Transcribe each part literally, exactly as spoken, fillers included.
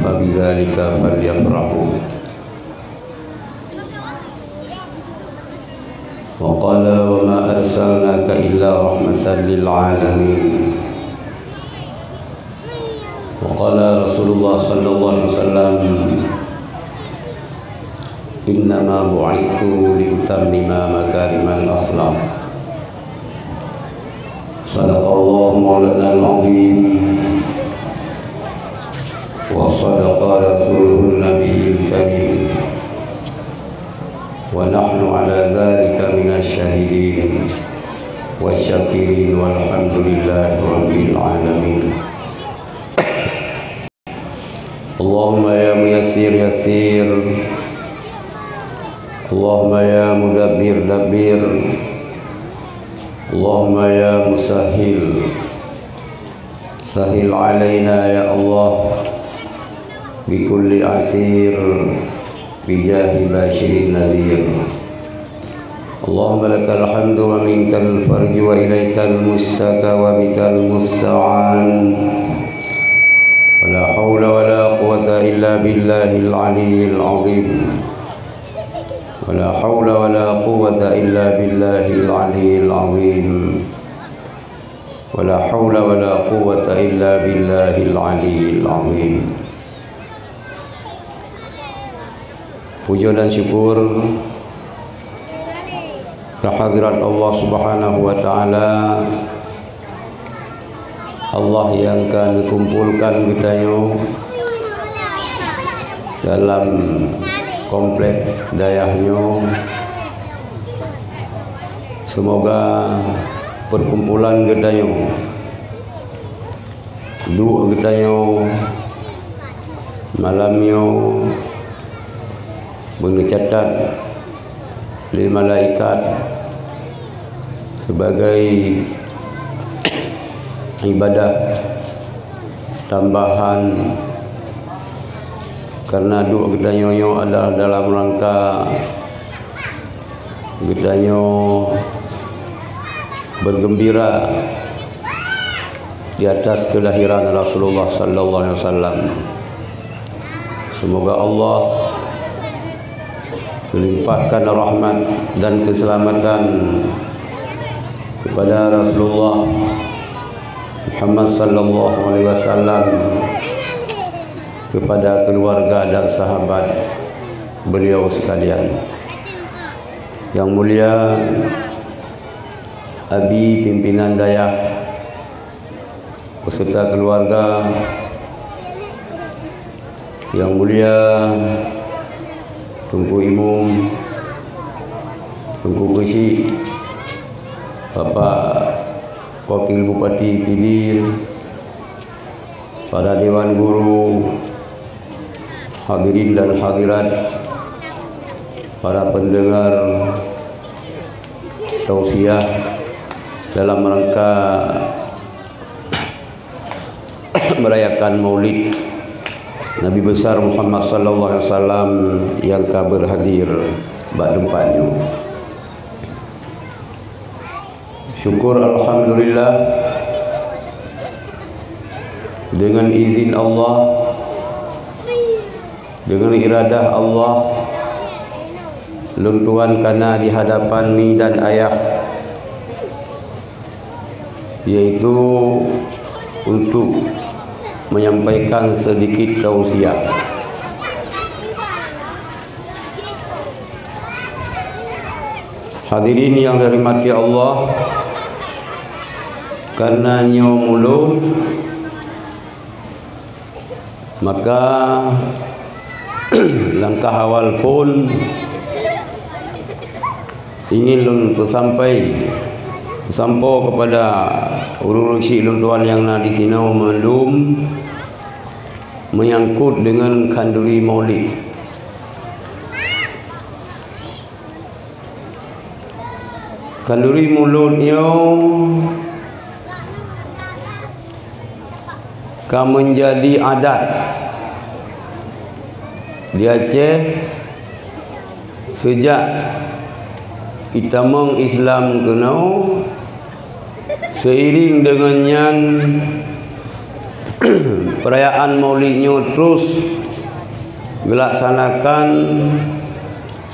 فبذلك فليفرحوا. وقال: وما أرسلناك إلا رحمة للعالمين. وقال رسول الله صلى الله عليه وسلم: إنما بعثت لأتمم مكارم الأخلاق. صدق الله مولانا العظيم، وصدق رسوله النبي الكريم، ونحن على ذلك من الشاهدين والشاكرين، والحمد لله رب العالمين. اللهم يا ميسر يسر، اللهم يا مدبر دبر، اللهم يا مسهل سهل علينا يا الله بكل عسير بجاه بشير النذير. اللهم لك الحمد ومنك الفرج وإليك المشتكى وبك المستعان. ولا حول ولا قوة إلا بالله العلي العظيم. ولا حول ولا قوة إلا بالله العلي العظيم. ولا حول ولا قوة إلا بالله العلي العظيم. Puja dan syukur kehadirat Allah Subhanahu wa Ta'ala, Allah nyang ka neukumpolkan geutanyoe dalam komplek dayah nyoe. Seumoga peukumpulan geutanyoe, duek geutanyoe malam nyoe beuneucatat lé malaikat sibagai ibadah tambahan, karena duek geutanyoe nyoe adalah dalam rangka geutanyoe bergembira di atas kelahiran Rasulullah sallallahu alaihi wasallam. Semoga Allah melimpahkan rahmat dan keselamatan kepada Rasulullah Muhammad sallallahu alaihi wasallam, kepada keluarga dan sahabat beliau sekalian. Yang mulia Abi pimpinan dayah beserta keluarga, yang mulia Teungku Imum, Teungku Keuchik, Bapak Wakil Bupati Pidie, para dewan guru, hadirin dan hadirat, para pendengar tausiah dalam rangka merayakan Maulid Nabi Besar Muhammad sallallahu alaihi wasallam nyang ka berhadir bak teumpat nyoe. Syukur alhamdulillah, dengan izin Allah, dengan iradah Allah, lôn tuan kana di hadapan mi dan ayah, yaitu untuk menyampaikan sedikit tausiah. Hadirin yang dirahmati Allah, karena nyoe mulod, maka langkah awal phon ingin lôn peusampai, peusampoe kepada ureuëng-ureuëng syik lôn tuan nyang na di sinoe mandum menyangkut dengan khanduri Maulid. Khanduri mulod nyoe ka menjadi adat di Aceh sejak itamong Islam keunoe. Seiring dengan nyan, Peurayaan Maulid nyoe terus geulaksanakan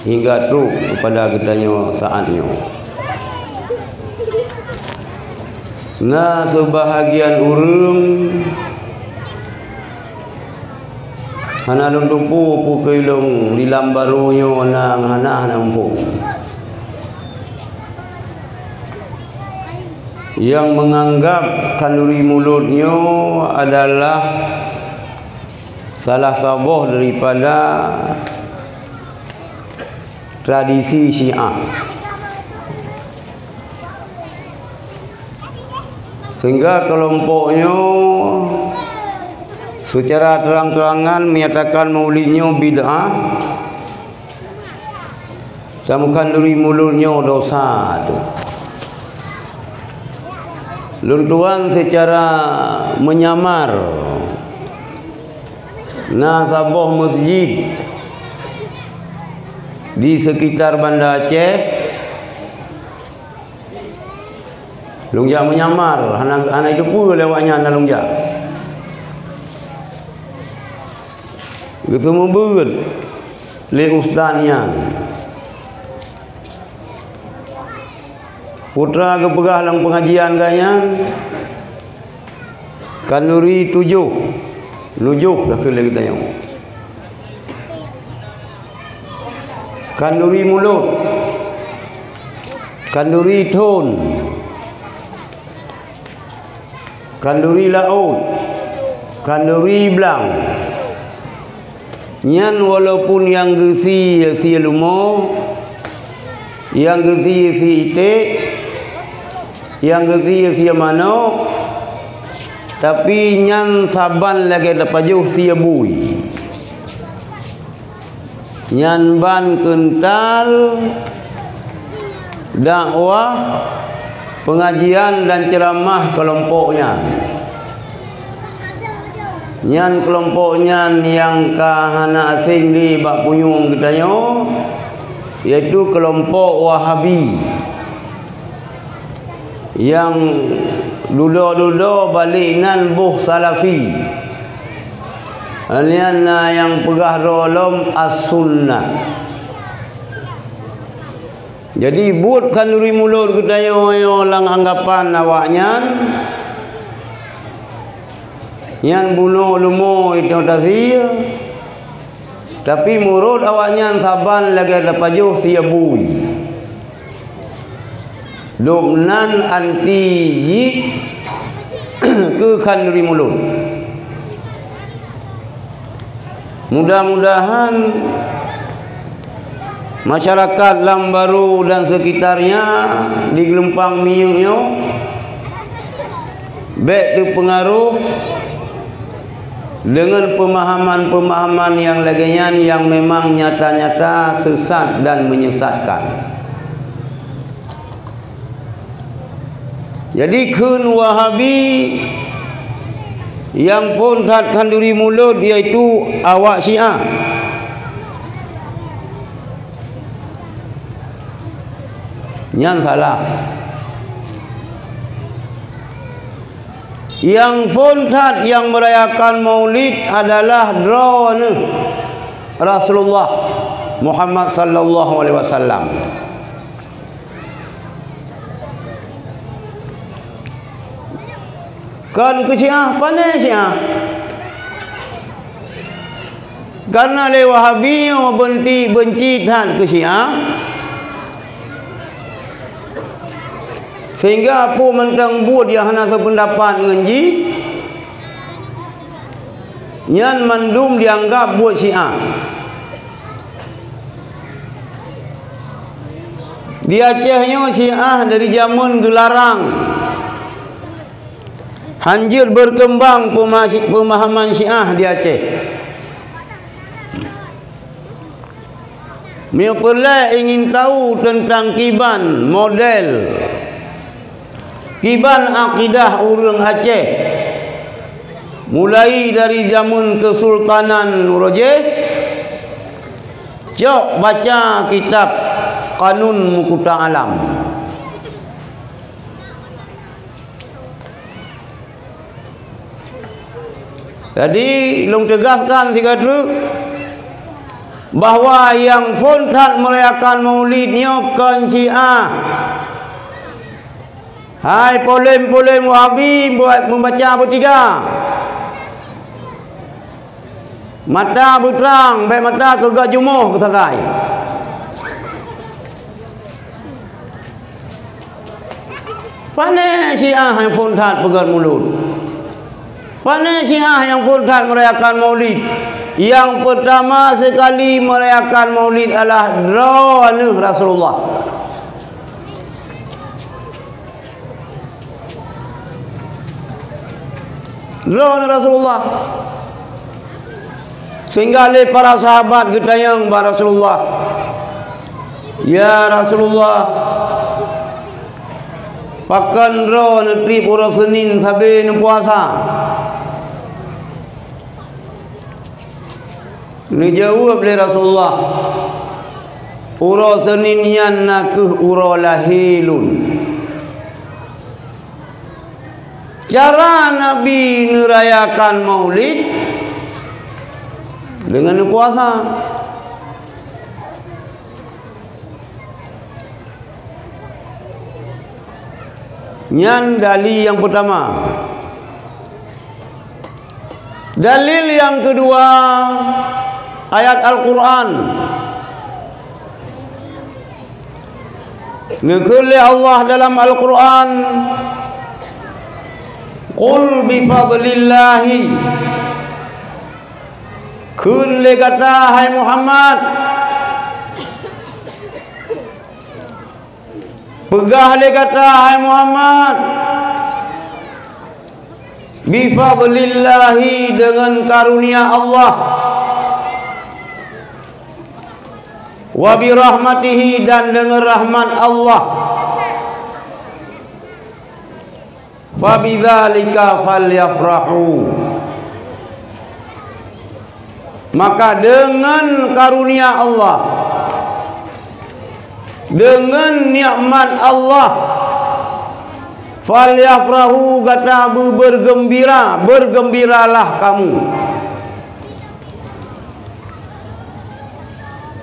hingga trok keupada geutanyoe saat nyoe. Na seubahagian ureuëng hana lôn teupeu peu keu lôn di lam barô nyoe na hana, hana muphom. Nyang meunganggab khanduri mulod nyoe adalah salah saboh daripada tradisi Syiah. Sehingga keulompok nyoe seucara terang-terangan menyatakan Maulid nyoe bid'ah, sama khanduri mulod nyoe dosa tu. Lôn tuan seucara menyamar na saboh masjid di sekitar Banda Aceh. Lôn jak menyamar, hana, hana jiteupeue lé awaknyan na lôn jak. Geuseumeubeuet lé ustaz nyan. Putra geupeugah lam pengajian geuh nyan, khanduri tujoh, nujoh dah keu lé geutanyoe. Khanduri mulod, khanduri thon, khanduri laôt, khanduri blang. Nyan walaupun nyang geusie sie lumo, nyang geusie sie iték, nyang geusie sie manok, tapi nyan saban lagée tapajoh sie bui. Nyan ban keuntal dakwah, pengajian dan ceuramah keulompok nyan. Nyan keulompok nyan nyang ka hana asing lé bak punyueng geutanyoe, yaitu keulompok Wahabi. Nyang dudoe-dudoe balek nan boh Salafi. Nyan na nyang peugah droe lom As-Sunnah. Jadi, buet khanduri mulod geutanyoe nyoe lam anggapan awaknyan, nyan bunoe lumo itoh tasie, tapi meunurot awaknyan saban lagée tapajoh sie bui. Lom nan anti jih keu khanduri mulod. Mudah-mudahan masyarakat lam Baro dan sekitarnya di Geulumpang Minyeuk nyoe bék teupeungaroh deungon peumahaman-peumahaman nyang lagée nyan nyang memang nyata-nyata sesat dan menyesatkan. Jadi, kheun Wahabi nyang phon that khanduri mulod, yaitu awak Syiah. Nyan salah. Nyang phon that nyang meurayakan Maulid adalah droeneuh Rasulullah Muhammad sallallahu alaihi wasallam. Kon keu Syiah, pane Syiah? Karena lé Wahabi nyoe beunci, beunci that keu Syiah, sehingga peue mantong buet nyang hana seupeundapat ngon jih, nyan mandum dianggap buet Syiah. Di Aceh nyoe Syiah dari jameun geularang. Hanjeuet berkembang peumahaman Syiah di Aceh. Meunyoe peureulée ingin tahu teuntang kiban model, kiban akidah ureuëng Aceh, mulai dari jameun Keusultanan Uroe Jéh, cok baca kitab Kanun Meukuta Alam. Jadi, lôn teugaskan sigoe treuk bahwa nyang phon that meurayakan Maulid nyoe kon Syiah. Hai polem-polem Wahabi, buet meubaca beutiga. Mata beutrang, bèk mata keugat jumoh keusagai. Pane Syiah nyang phon that peugöt mulod? Pane Syiah nyang phon that meurayakan Maulid? Nyang peutama seukali meurayakan Maulid adalah droeneuh Rasulullah. Droeneuh Rasulullah. Sehingga lé para sahabat geutanyong bak Rasulullah, "Ya Rasulullah, pakon droeneuh treb uroe Seunin sabe neupuasa?" Neujaweueb lé Rasulullah, "Uroe Seunin nyan na kheueh uroe lahé lôn." Cara Nabi neurayakan Maulid deungon neupuasa. Nyan dalil nyang peutama. Dalil nyang keudua, ayat Al-Qur'an. Neukheun lé Allah dalam Al-Qur'an, "Qul bi fadlillahi." Kheun lé gata, hai Muhammad, peugah lé gata, hai Muhammad, "Bi fadlillahi," deungon karunia Allah, "wa bi rahmatihi," dan deungon rahmat Allah, "fa bidzalika falyafrahu." Maka deungon karunia Allah, deungon nikmat Allah, "falyafrahu," gata beu-, beugeumbira, beugeumbiralah kamu,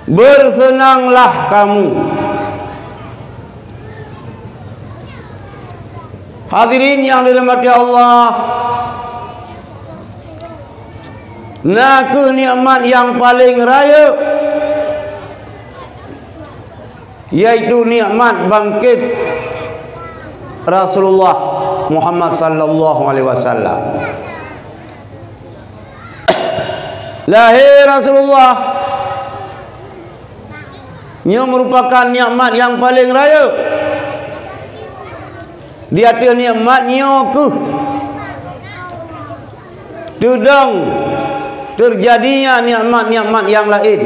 beuseunanglah kamu. Hadirin nyang dirahmati Allah, na kheueh nikmat nyang paleng rayeuk, yaitu nikmat bangkét Rasulullah Muhammad sallallahu alaihi wasallam. Lahé Rasulullah nyoe meurupakan nikmat nyang paleng rayeuk. Di ateueh nikmat nyoe kheueh teudong teujadinya nikmat-nikmat nyang laén.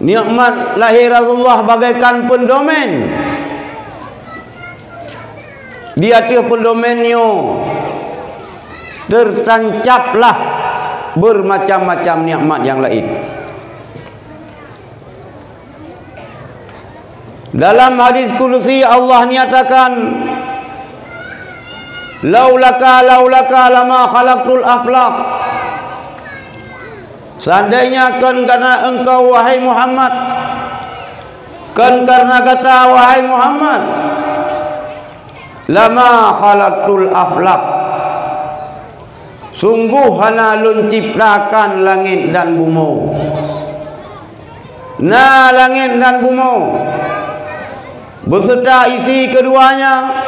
Nikmat lahé Rasulullah bagaikan peudomen. Di ateueh peudomen nyoe teutancaplah beumacam-macam nikmat nyang laén. Dalam hadis kudusi Allah nyatakan, "Laulaka, laulaka lama khalaqtul aflak." Seandainya kon karena engkau, wahai Muhammad, kon karena gata, wahai Muhammad, lama khalaqtul aflak, sungguh hana lôn ciptakan langét dan bumoe. Na langét dan bumoe beserta isi keduanya.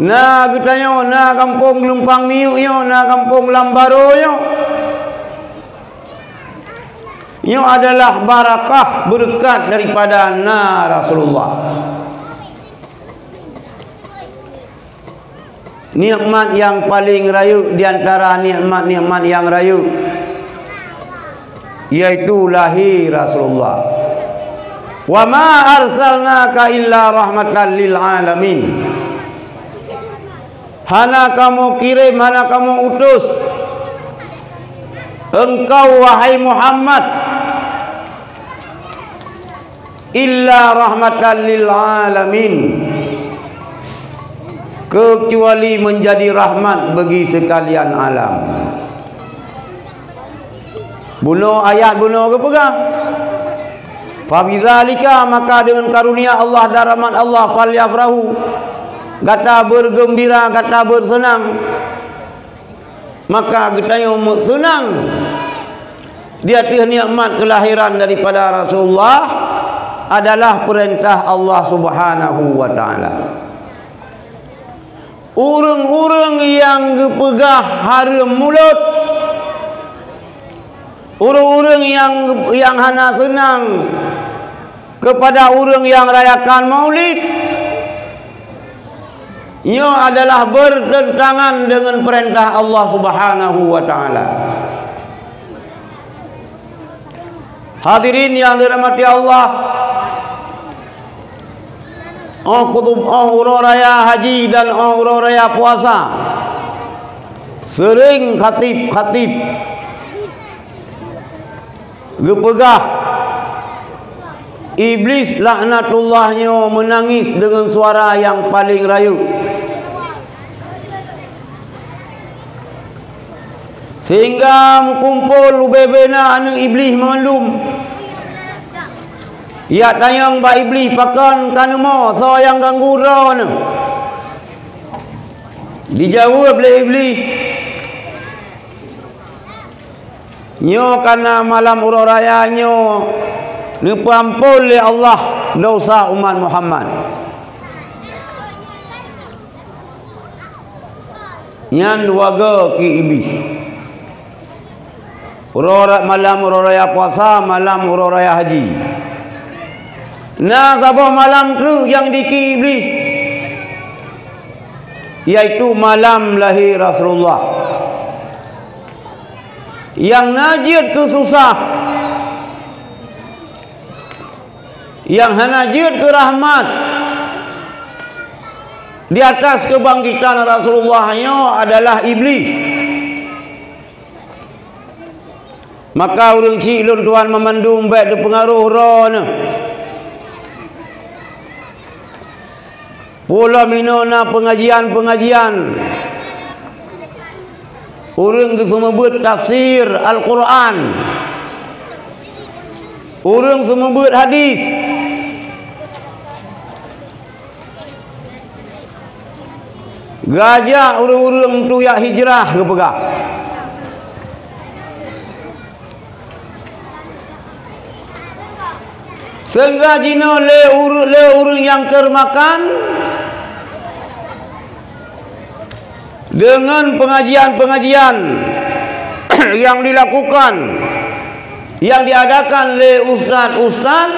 Na geutanyoe, na gampông Lumpang Miyueb nyoe, na gampông Lambaro nyoe, nyoe adalah barakah, beureukat daripada na Rasulullah. Nikmat nyang paleng rayeuk di antara nikmat-nikmat nyang rayeuk, yaitu lahé Rasulullah. "Wa ma arsalnaka illa rahmatan lil alamin." Hana kamoe kirém, hana kamoe utus engkau, wahai Muhammad, illa rahmatan lil alamin, kecuali menjadi rahmat bagi sekalian alam. Bunoe ayat bunoe geupeugah, "Fabidzalika," maka dengan karunia Allah dan rahmat Allah, "falyafrahu," gata bergembira, gata bersenang. Maka geutanyoe meuseunang di ateueh nikmat kelahiran daripada Rasulullah adalah perintah Allah Subhanahu wa Ta'ala. Ureuëng-ureuëng nyang geupeugah hareuem mulod, ureuëng-ureuëng nyang, nyang hana seunang kepada ureuëng nyang rayakan Maulid, nyoe adalah bertentangan dengan perintah Allah Subhanahu wa Ta'ala. Hadirin yang dirahmati Allah, oh khutub-, oh uroe raya haji dan oh uroe raya puasa, sering khatib-khatib geupeugah, Iblis laknatullah nyoe meunangis deungon suara nyang paleng rayeuk. Sehingga meukumpol ubé-bé na aneuëk Iblih mandum. Yak tanyong bak Iblih, "Pakon ka neumo, soe nyang ganggu droeneuh?" Dijaweueb lé Iblih, "Nyoe kana malam uroe raya nyoe neupeuampôn lé Allah dosa umat Muhammad." Nyan wagoe keu Iblih. Uroe ra-, malam uroe raya puasa, malam uroe raya haji. Na saboh malam treuk nyang diki Iblih, yaitu malam lahé Rasulullah. Nyang na jeuet keu susah, nyang hana jeuet keu rahmat di atas keubangkitan Rasulullah nyoe adalah Iblih. Maka ureuëng chik lôn tuan meumandum bék teupeungaroh droeneuh. Peue lom inoe na peungajian-peungajian. Ureuëng geuseumeubeuet tafsir Al-Qur'an. Ureuëng seumeubeuet hadis. Geujak ureuëng-ureuëng tu jak hijrah geupeugah. Sehingga jinoe lé ureuëng, lé ureuëng nyang teurmakan deungon peungajian-peungajian nyang dilakukan, nyang diadakan lé ustaz-ustaz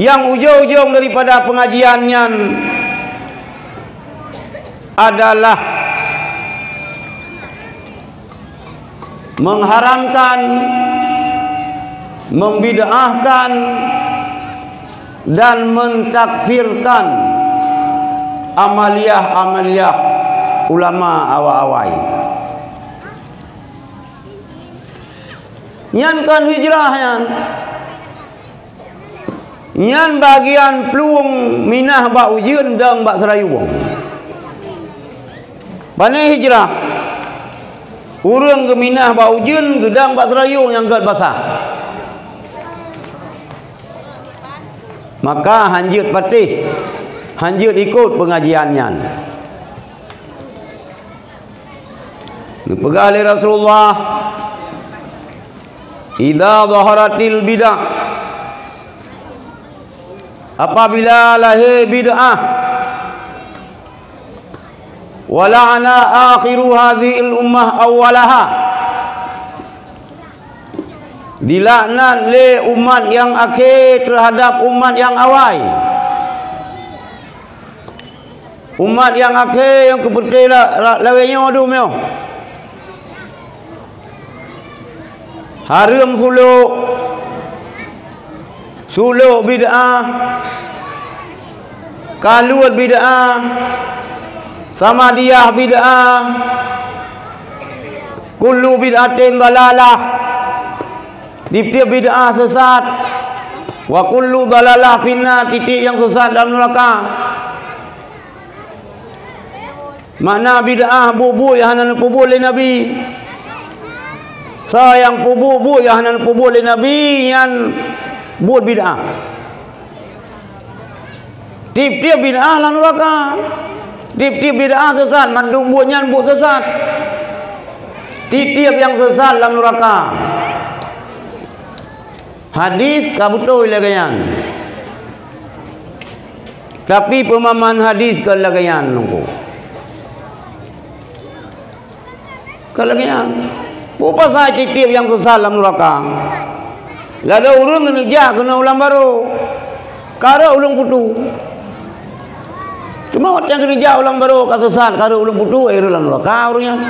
nyang ujong-ujong daripada peungajian nyan adalah mengharamkan, membid'ahkan, dan mentakfirkan amaliyah-amaliyah ulama awai-awai. Nyan kon hijrah nyan. Nyan bagian plueng minah bak ujeuen dong bak seurayueng. Pane hijrah? Ureuëng geuminah bak ujeuen geudong bak seurayueng nyang gét basah. Maka hanjeuet patéh, hanjeuet ikot peungajian nyan. Geupeugah lé Rasulullah, "Idza zaharatil bid'ah," apabila lahé bid'ah, "wa la'ana akhiru hadzihil ummah awwalaha," dilaknat lé umat nyang akhé teuhadab umat nyang awai. Umat nyang akhé nyang keupeureuté la-, la-, lawét nyoe dum nyoe. Hareuem sulok, sulok bid'ah, kaluet bid'ah, samadiyah bid'ah, kullu bid'atin dalalah, tiep-tiep bid'ah sesat. Wa kullu dhalalah finnar, tieb-tieb nyang sesat lam nuraka. Makna bid'ah, buet-buet nyang hana neupeubuet lé Nabi. Soe nyang peubuet buet nyang hana neupeubuet lé Nabi, nyan buet bid'ah. Tieb-tieb bid'ah lam nuraka. Tieb-tieb bid'ah sesat, mandum buet nyan buet sesat. Tieb-tieb nyang sesat lam nuraka. Hadis ka beutôi lagée nyan. Tapi peumahaman hadis kon lagée nyan, Teungku. Kon lagée nyan. Peue pasai tieb-tieb nyang sesat lam nuraka? Ladôm ureuëng keuneuk jak keunoe u Lambaro. Ka rhot ulôn putu. Teuma watée keuneuk jak u Lambaro ka sesat, ka rhot ulôn putu, eh, rhot lam nuraka ureuëng nyan.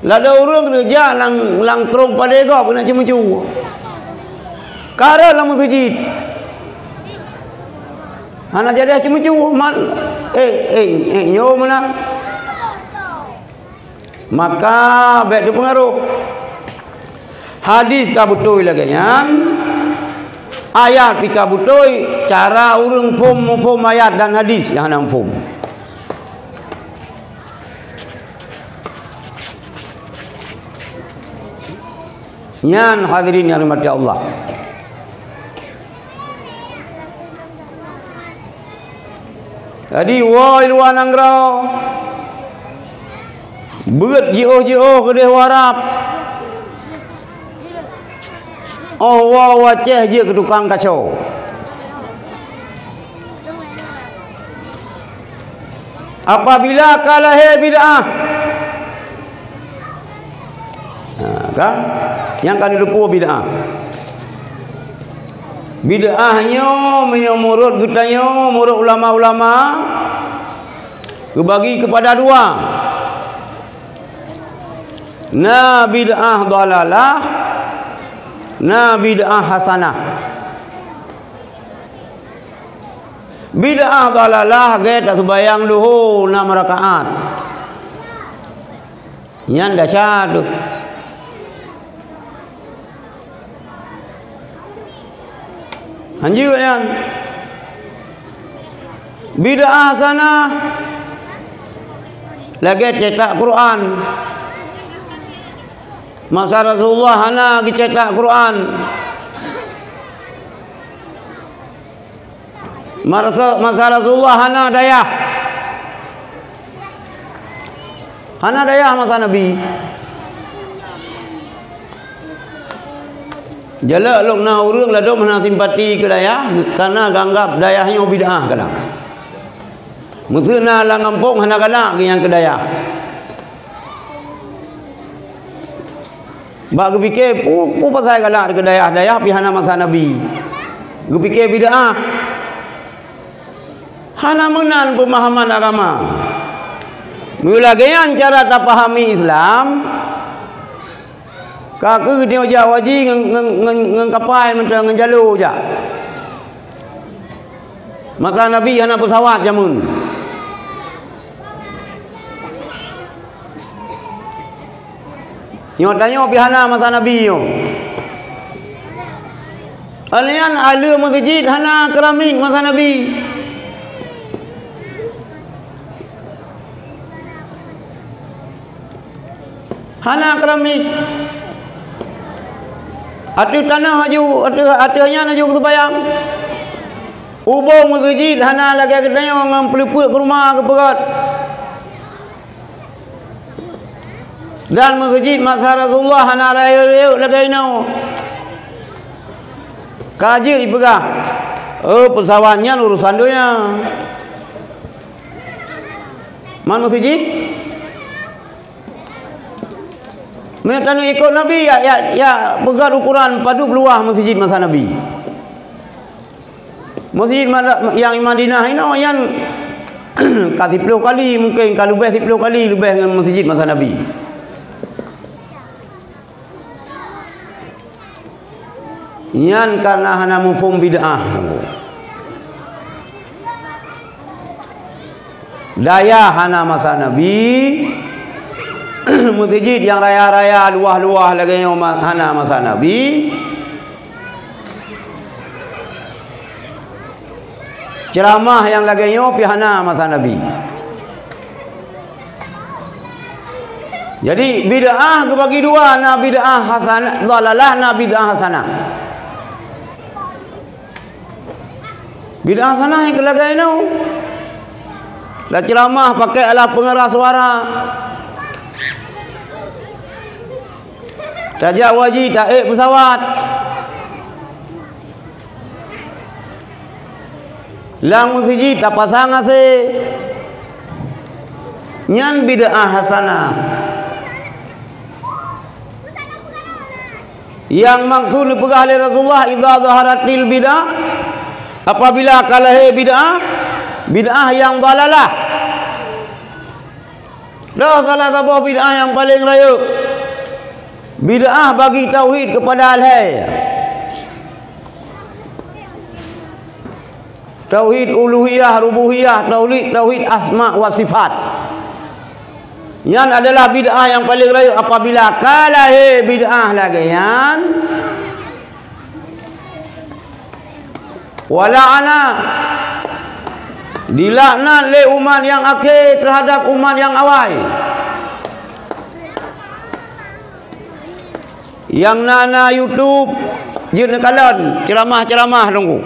Ladôm ureuëng keuneuk jak lam, lam krông padé gob keuneuk ceumeucue. Ka rhot lam meuseujid. Hana jadi ceumeucue, man, eh, eh, eh, nyoe meunan. Maka bék teupeungaroh. Hadis ka beutôi lagée nyan, ayat pih ka beutôi, cara ureuëng phom muphom ayat dan hadis nyang hana muphom. Nyan hadirin nyang dirahmati Allah. Jadi, woe luwa nanggroe, beuet jiôh-jiôh keudeh u Arab. Óh woe u Aceh jeuet keu tukang kaco. Apabila ka lahé bid'ah, ha, ka? Nyang ka neuleupeue bid'ah. Bid'ah nyoe meunyoe meunurot geutanyoe, meunurot ulama-ulama, geubagi keupada dua. Na bid'ah dhalalah, na bid'ah hasanah. Bid'ah dhalalah gét taseumayang luhô nam rakaat. Nyan desya teuh. Hanjeuet nyan. Bid'ah hasanah lagée cetak Quran. Masa Rasulullah hana geucetak Quran. Masa, masa Rasulullah hana dayah. Hana dayah masa Nabi. Jalak lôn na ureuëng ladôm hana simpati keu dayah, karena geuanggab dayah nyoe bid'ah kadang. Meuseu na lam gampông hana galak geuh nyang keu dayah. Bak geupike, peue, peue pasai galak keu dayah-dayah pih hana masa Nabi. Geupike bid'ah. Hana meunan peumahaman agama. Meulagée nyan cara tapahami Islam, ka keuh geutanyoe jak u haji ngon, ngon, ngon, ngon kapai mantong ngon jalô jak. Masa Nabi hana peusawat jameun. Nyoe tanyoe pih hana masa Nabi nyoe. Aleunan aleue meuseujid hana keuramik masa Nabi. Hana keuramik. Ateueh tanoh aju, ateueh, ateueh nyan aju geuseumayang. Ubông meuseujid hana lagée geutanyoe ngon peuleupeuk keureuma geupeugét. Dan meuseujid masa Rasulullah hana rayeuk-rayeuk lagée inoe. Ka jeuet jipeugah, "Oh, peusawat nyan urosan donya." Man meuseujid? Meunyoe taneuk ikot Nabi, ya, ya, ya peugét ukoran padub luwah meuseujid masa Nabi. Meuseujid mada-, nyang Madinah inoe nyan ka siplôh kali, mungken ka leubeh siplôh kali leubeh ngon meuseujid masa Nabi. Nyan karena hana muphom bid'ah. Dayah hana masa Nabi, meuseujid nyang raya-raya, luwah-luwah lagée nyoe ma-, hana masa Nabi. Ceuramah nyang lagée nyoe pih hana masa Nabi. Jadi, bid'ah geubagi dua, na bid'ah hasanah, dhalalah, na bid'ah hasanah. Bid'ah hasanah nyang lagée nyoe. Taceuramah pakai alat pengeras suara. Tajak haji, taék pesawat. Lam meuseujid tapasang A C. Nyan bid'ah hasanah. Nyang maksud neupeugah lé Rasulullah, "Idza zaharatil bid'ah," apabila ka lahé bid'ah, bid'ah nyang dhalalah. Toh salah saboh bid'ah nyang paleng rayeuk. Bid'ah bagi tauhid keupada lhée. Tauhid uluhiyah, rububiyah, tauhid, tauhid asma wa sifat. Nyan adalah bid'ah nyang paleng rayeuk. Apabila ka lahé bid'ah lagée nyan, wala'ana, dilaknat lé umat nyang akhé teuhadab umat nyang awai. Nyang na, na YouTube, jeuet neukalon ceuramah-ceuramah Teungku.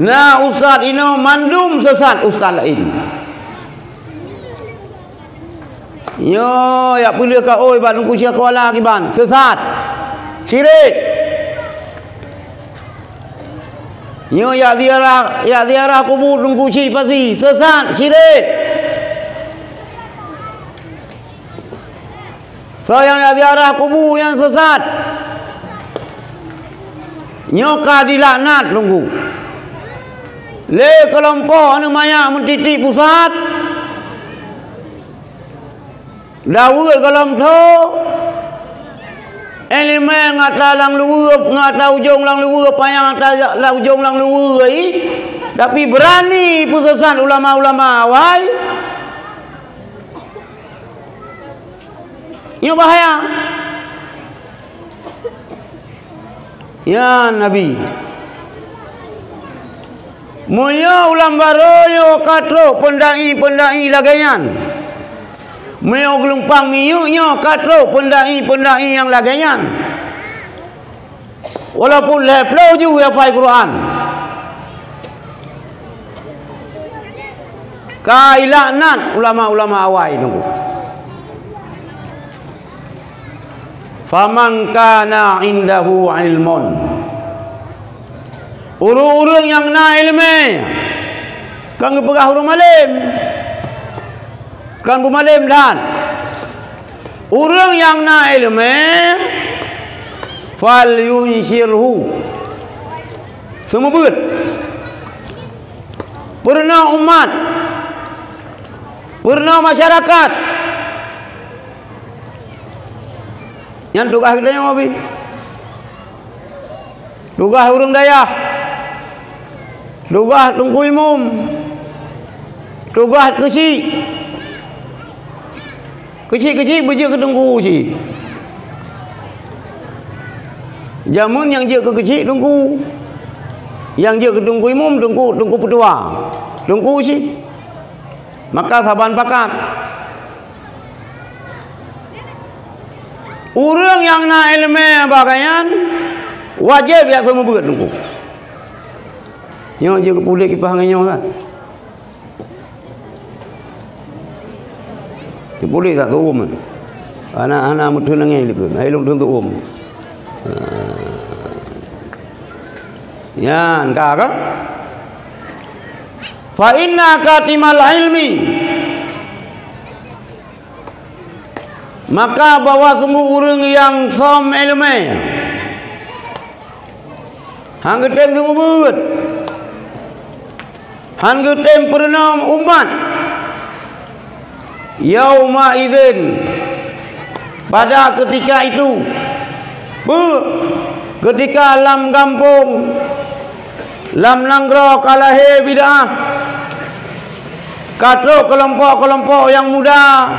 Na ustaz inoe mandum sesat ustaz laén. Nyoe jak peuleueh kaôi bak Teungku Syekh Kuala kiban, sesat. Syirik. Nyoe jak ziarah, jak ziarah kubu Teungku Chik Pasi, sesat, syirik. Soe nyang jak ziarah kubu nyang sesat, nyoe ka dilaknat Teungku. Lé keulompok aneuk manyak meutitik pusat, daweuet gohlom tho, iéleumé ngon ata lam luweue, ngon ata ujong lam luweue, panyang ata lam ujong lam luweue, tapi beurani peusesat ulama-ulama awai. Nyoe bahaya. Ya Nabi, meunyoe ulam barô nyoe ka trok peundai-peundai lagée nyan, meunyoe geulumpang minyeuk nyoe ka trok peundai-peundai nyang lagée nyan, walaupun lhée ploh ju hafai Quran, ka ilaknat ulama-ulama awai Teungku. Faman kana indahu ilmun. Ureuëng-ureuëng nyang na iéleumé, kon geupeugah ureuëng malém, kon beumalém that. Ureuëng nyang na iéleumé, falyunsyirhu, seumeubeuet. Peurunoe umat, peurunoe masyarakat. Nyan tugaih geutanyoe pih. Tugaih ureuëng dayah. Tugaih teungku imum. Tugaih keuchik. Keuchik-keuchik beujeuet keu teungku cit. Jameun nyang jeuet keu keuchik teungku. Nyang jeuet keu teungku imum, teungku, teungku peutua. Teungku cit. Maka saban pakat. Ureuëng nyang na iéleumé bak gobnyan wajéb jak seumeubeuet teungku. Nyoe jeuet keu puléh kipaih ngon nyoe kan. Keu puléh tak tuom. Hana, hana meuteun angén likot. Hai lôn teun tuom. Nyan ka kan? Fa inna katimal ilmi, maka bahwa sungguh ureuëng nyang som iéleumé, han geutem seumeubeuet, han geutem peurunoe umat, yauma idzin, pada keutika itu, beuh, keutika lam gampông, lam nanggroe ka lahé bid'ah, ka trok keulompok-keulompok nyang muda,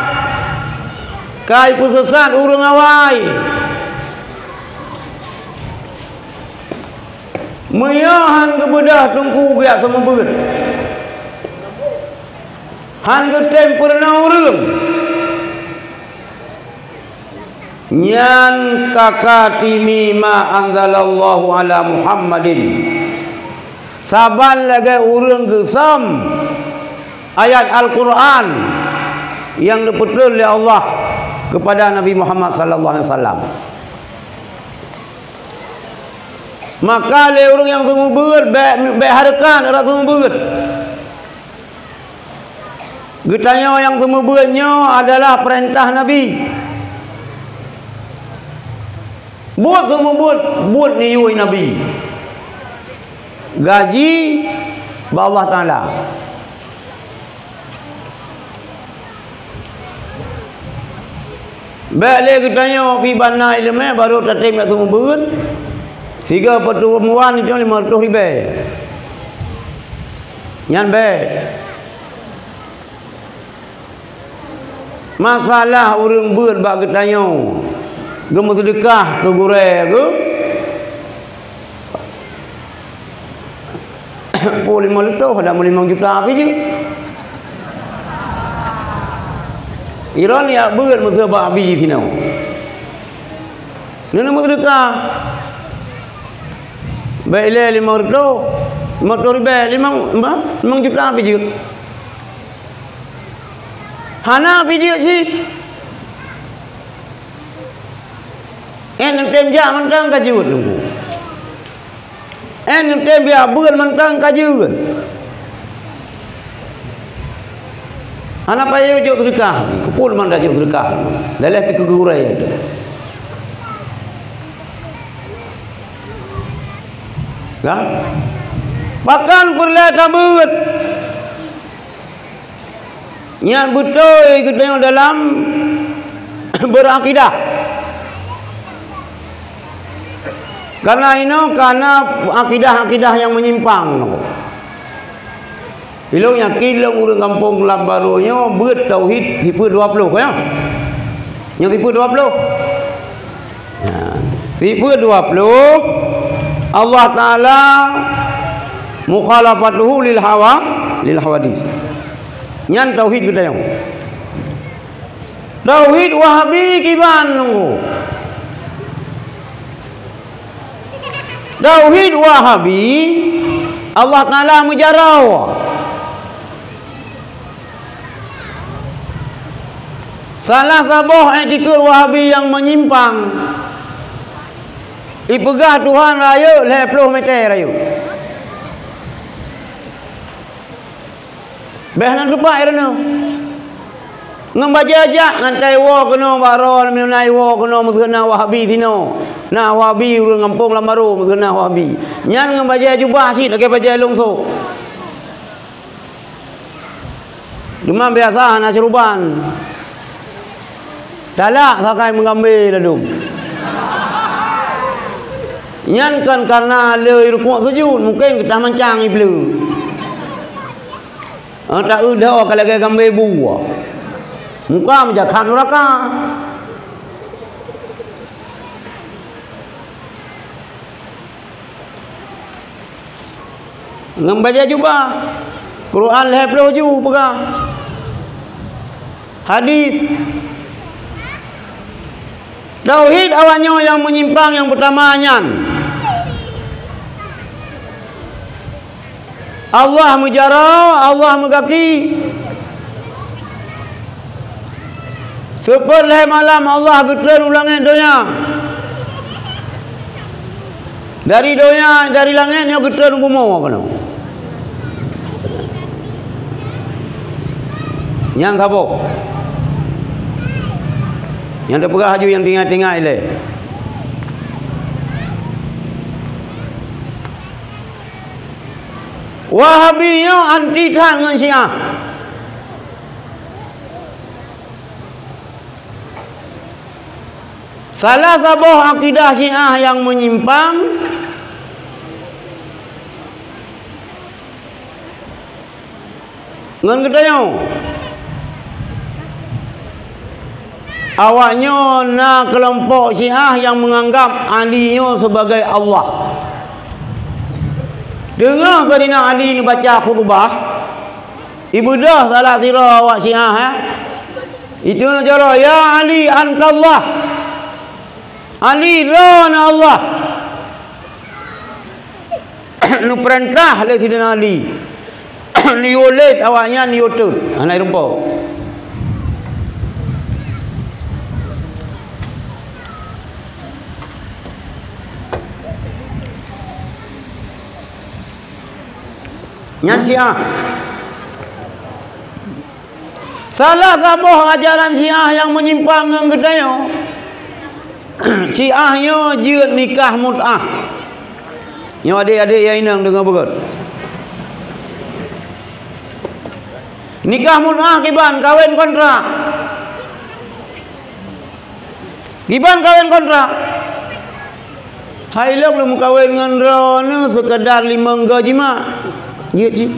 ka jipeusesat ureuëng awai. Meunyoe han geubeudôh teungku geujak seumeubeuet, han geutem peurunoe ureuëng, nyan kakatimi ma anzalallahu ala Muhammadin. Saban lagée ureuëng geusöm ayat Al-Qur'an nyang geupeutrön lé Allah keupada Nabi Muhammad sallallahu alaihi wasallam. Maka lé ureuëng nyang seumeubeuet bék, bék hareukat rot seumeubeuet. Geutanyoe nyang seumeubeuet nyoe adalah peurintah Nabi. Buet seumeubeuet, buet niyuai Nabi. Gaji bak Allah Taala. Bék lé geutanyoe pih ban na iéleumé barô tatem jak seumeubeuet, sigoe peuteumuan nyoe limong reutôh ribée. Nyan bék. Masalah ureuëng beuet bak geutanyoe geumeuseudeukah keu gurée geuh, peuet limong reutôh, ada meulimong juta pih jeuet. Iron jak beuet meuseudeukah bak Abi sinoe. Neuneuk meuseudeukah. Bék ilée limong reutôh, limong reutôh ribée, limong, limong juta pih jeuet. Hana pih jeuet cit. Eh, neutem jak mantong ka jeuet teungku. Eh, neutem jak beuet mantong ka jeuet. Hana payah jok seudeukah, keupeue mantong jok seudeukah. Leleh pih keu gurée. Kan? Bahkan peureulée tabeuet. Nyan beutôi geutanyoe dalam beurakidah. Karena inoe kana akidah-akidah nyang meunyimpang. Ilong yakin lom ureuëng gampông Lambarô nyoe beuet tauhid sifeuet dua ploh, ya? Nyoe sifeuet dua ploh. Ya. Sifeuet dua ploh, Allah Taala mukhalafatuhu lil hawa, lil hawadis. Nyan tauhid geutanyoe. Tauhid Wahabi kiban nunggu. Tauhid Wahabi, Allah Taala meujaroe. Salah saboh iktikeuet Wahabi nyang meunyimpang, ipeugah Tuhan rayeuk lhée ploh mètè rayeuk. Béh na teupat droeneuh. Ngon bajée jak ngon tai woe keunoe bak droe, meunyoe na iwoe keunoe meukeuna Wahabi sinoe. Na Wahabi ureuëng gampông Lambarô meukeuna Wahabi. Nyan ngon bajée jubah cit lagée bajée lông sôk. Teuma biasa hana syeuruban. Talak sakai meugambé ladôm. Nyan kon kareuna lé rukuk sujud, mungken geutah mancang iblih. Hana ta-eu dhoe ka lagée gambé bu. Muka meujakhan nuraka. Ngon bajée jubah. Quran lhée ploh ju peugah. Hadis. Tauhid awaknyoe nyang meunyimpang nyang peutama nyan. Allah meujaroe, Allah meugaki. Seupôt lhée malam Allah geutreun u langét donya. Dari donya, dari langét nyoe geutreun u bumoe keunoe. Nyang saboh. Nyang teupeugah laju nyang tinggai-tinggai lé. Wahabi nyoe anti that ngon Syiah. Salah saboh akidah Syiah nyang meunyimpang ngon geutanyoe. Awaknyoe na keulompok Syiah nyang meunganggab Ali nyoe sibagai Allah. Teungoh Saidina Ali neubaca khutbah, ibeudôh salah sidroe awak Syiah, eh. Itu na jaroe, "Ya Ali, antallah." Ali, droeneuh Allah. Neupeurintah lé Saidina Ali. Neuyue lét awaknyan, neuyue tôt. Hana rumpok. Nyan Syiah. Salah saboh ajaran Syiah nyang meunyimpang ngon geutanyoe, Syiah nyoe jeuet nikah mut'ah. Nyoe adék-adék nyang inong deungoe beugét. Nikah mut'ah kiban, kawén kontrak. Kiban kawén kontrak. Hai lôn lôn meukawen ngon droeneuh seukeudar limong goe jimak. Jeuet cit.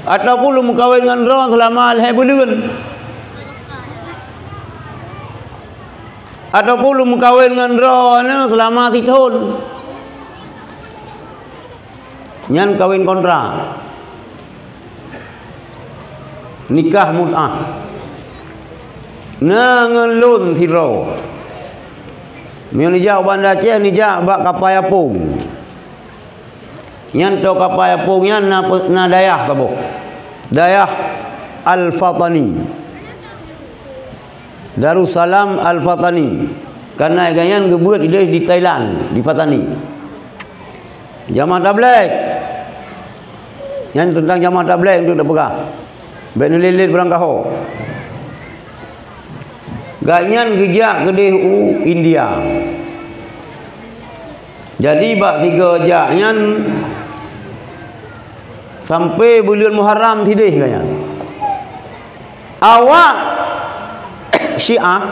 Ataupun lôn meukawen ngon droeneuh seulama lhèe buleuen. Ataupun lôn meukawen ngon droeneuh seulama sithon. Nyan kawén kontrak. Nikah mut'ah. Na ngon lôn sidroe. Meunyoe neujak u Banda Aceh, neujak bak kapai apong. Nyan toe kapai apong nyan na pe-, na dayah saboh. Dayah Al-Fatani. Darussalam Al-Fatani. Kareuna gobnyan geubeuet idéh di Thailand, di Fatani. Jamaah tablék. Nyan teuntang jamaah tablék untuk tapeugah. Bèk neulét-lét beurangkaho. Gobnyan geujak keudéh u India. Jadi bak sigoe jak nyan sampai buleuen Muharram sidéh gobnyan. Awak Syiah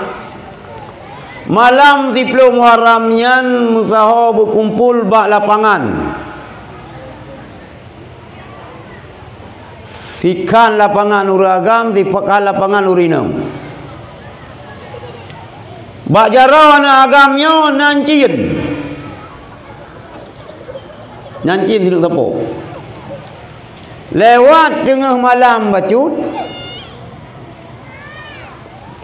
malam siploh Muharram nyan meusaho beukumpul bak lapangan. Sikhan lapangan ureueng agam, sikhan lapangan ureueng inong. Bak jaroe aneuk agam nyoe na euncien. Na euncien sineuk sapo. Lewat teungoh malam bacut,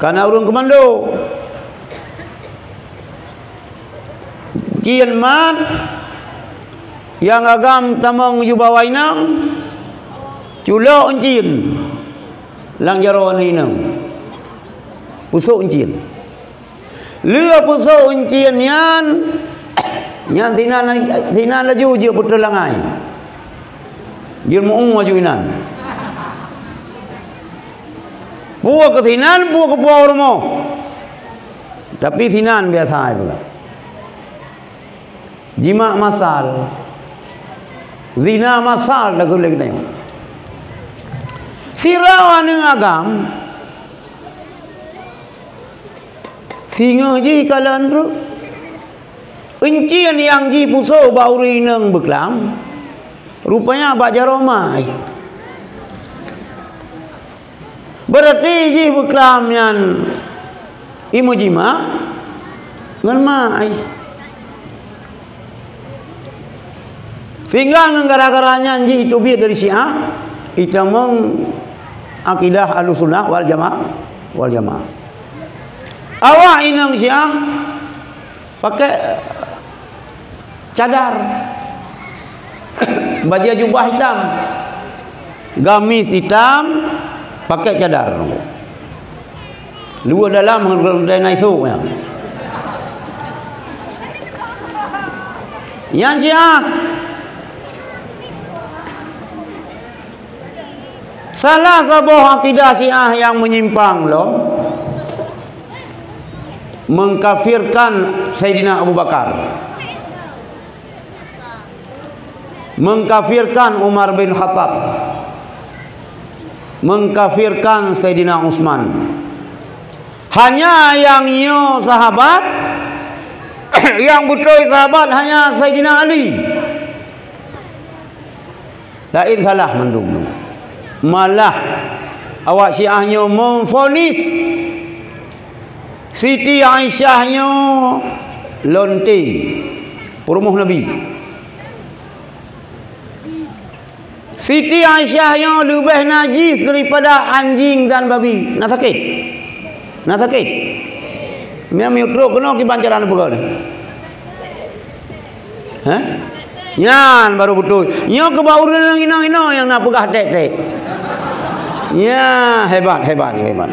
ka na ureueng keumando. Euncien mat, nyang agam tamong jubah wainang, culok euncien lam jaroe aneuk inong. Pusok euncien. Lheueh pusok euncien nyan, nyan sinan, sinan laju jeuet putôh langai. Jeuet meu-ueng laju inan. Peue keu sinan, peue keu puwoe rumoh. Tapi sinan biasa ai peugah. Jimak masal. Zina masal dah geuléh nyoe. Sidroe aneuk agam, singoh jih kalon treuk. Euncien nyang jipusok bak ureueng inong beuklam, rupanya bak jaroe mai. Beurati jih beuklam nyan imeujimak ngon mai. Sehingga ngon gara-gara nyan jih teubiet dari Syiah, itamong akidah Ahlussunnah wal Jamaah, wal Jamaah. Awak inong Syiah pakai cadar. Bajée jubah itam. Gamis itam, pakai cadar. Luwa dalam ngon rondée na isôk nyan. Nyan Syiah. Salah saboh akidah Syiah nyang meunyimpang lom, mengkafirkan Saidina Abu Bakar, mengkafirkan Umar bin Khattab, mengkafirkan Saidina Utsman. Hanya nyang nyoe sahabat, nyang beutôi sahabat hanya Saidina Ali. Laén salah mandum. Malah awak Syiah nyoe memvonis Siti Aisyah nyoe lonte peurumoh Nabi. Siti Aisyah nyoe leubeh najis daripada anjing dan babi. Na sakét? Na sakét? Nyan meutrok keunoe kiban cara neupeugah nyoe. Hah? Nyan baru beutôi. Nyoe keu bak ureueng inong-inong nyang na peugah tek-tek. Nya, hebat, hebat, hebat.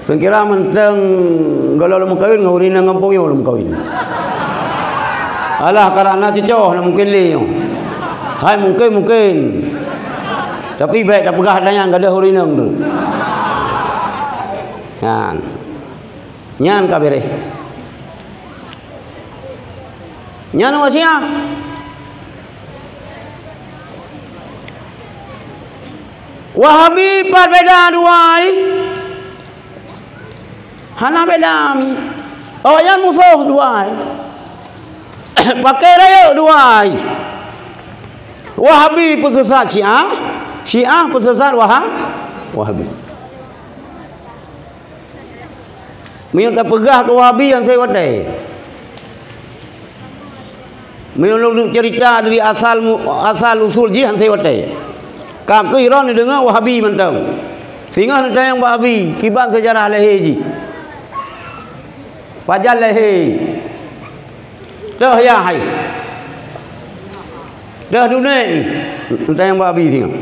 Seukira mantong gohlom lôn meukawen ngon ureueng inong gampông nyoe lôn meukawen. Alah, karena cocok, na mungken lé nyoe. Hai, mungken, mungken. Tapi bèk tapeugah ata nyan gadôh ureueng inong tu. Nyan. Nyan ka beureh. Nyan ureueng Syiah. Wahabi pat beda dua ai. Hana beda mi. Oh, nyan musoh dua ai. Pakai rayeuk dua ai. Wahabi peusesat Syiah, Syiah peusesat Waha-, Wahabi. Meunyoe tapeugah keu Wahabi nyang seuwatèe. Meunyoe lôn cerita dari asal mu-, asal usul jih nyang seuwatèe. Ka keuh droe neudeungoe Wahabi mantong. Singoh neutanyong bak Wahabi, kiban seujarah lahé jih. Pajan lahé. Teuh yah hai. Teuh dunek. Neutanyong bak Wahabi singoh.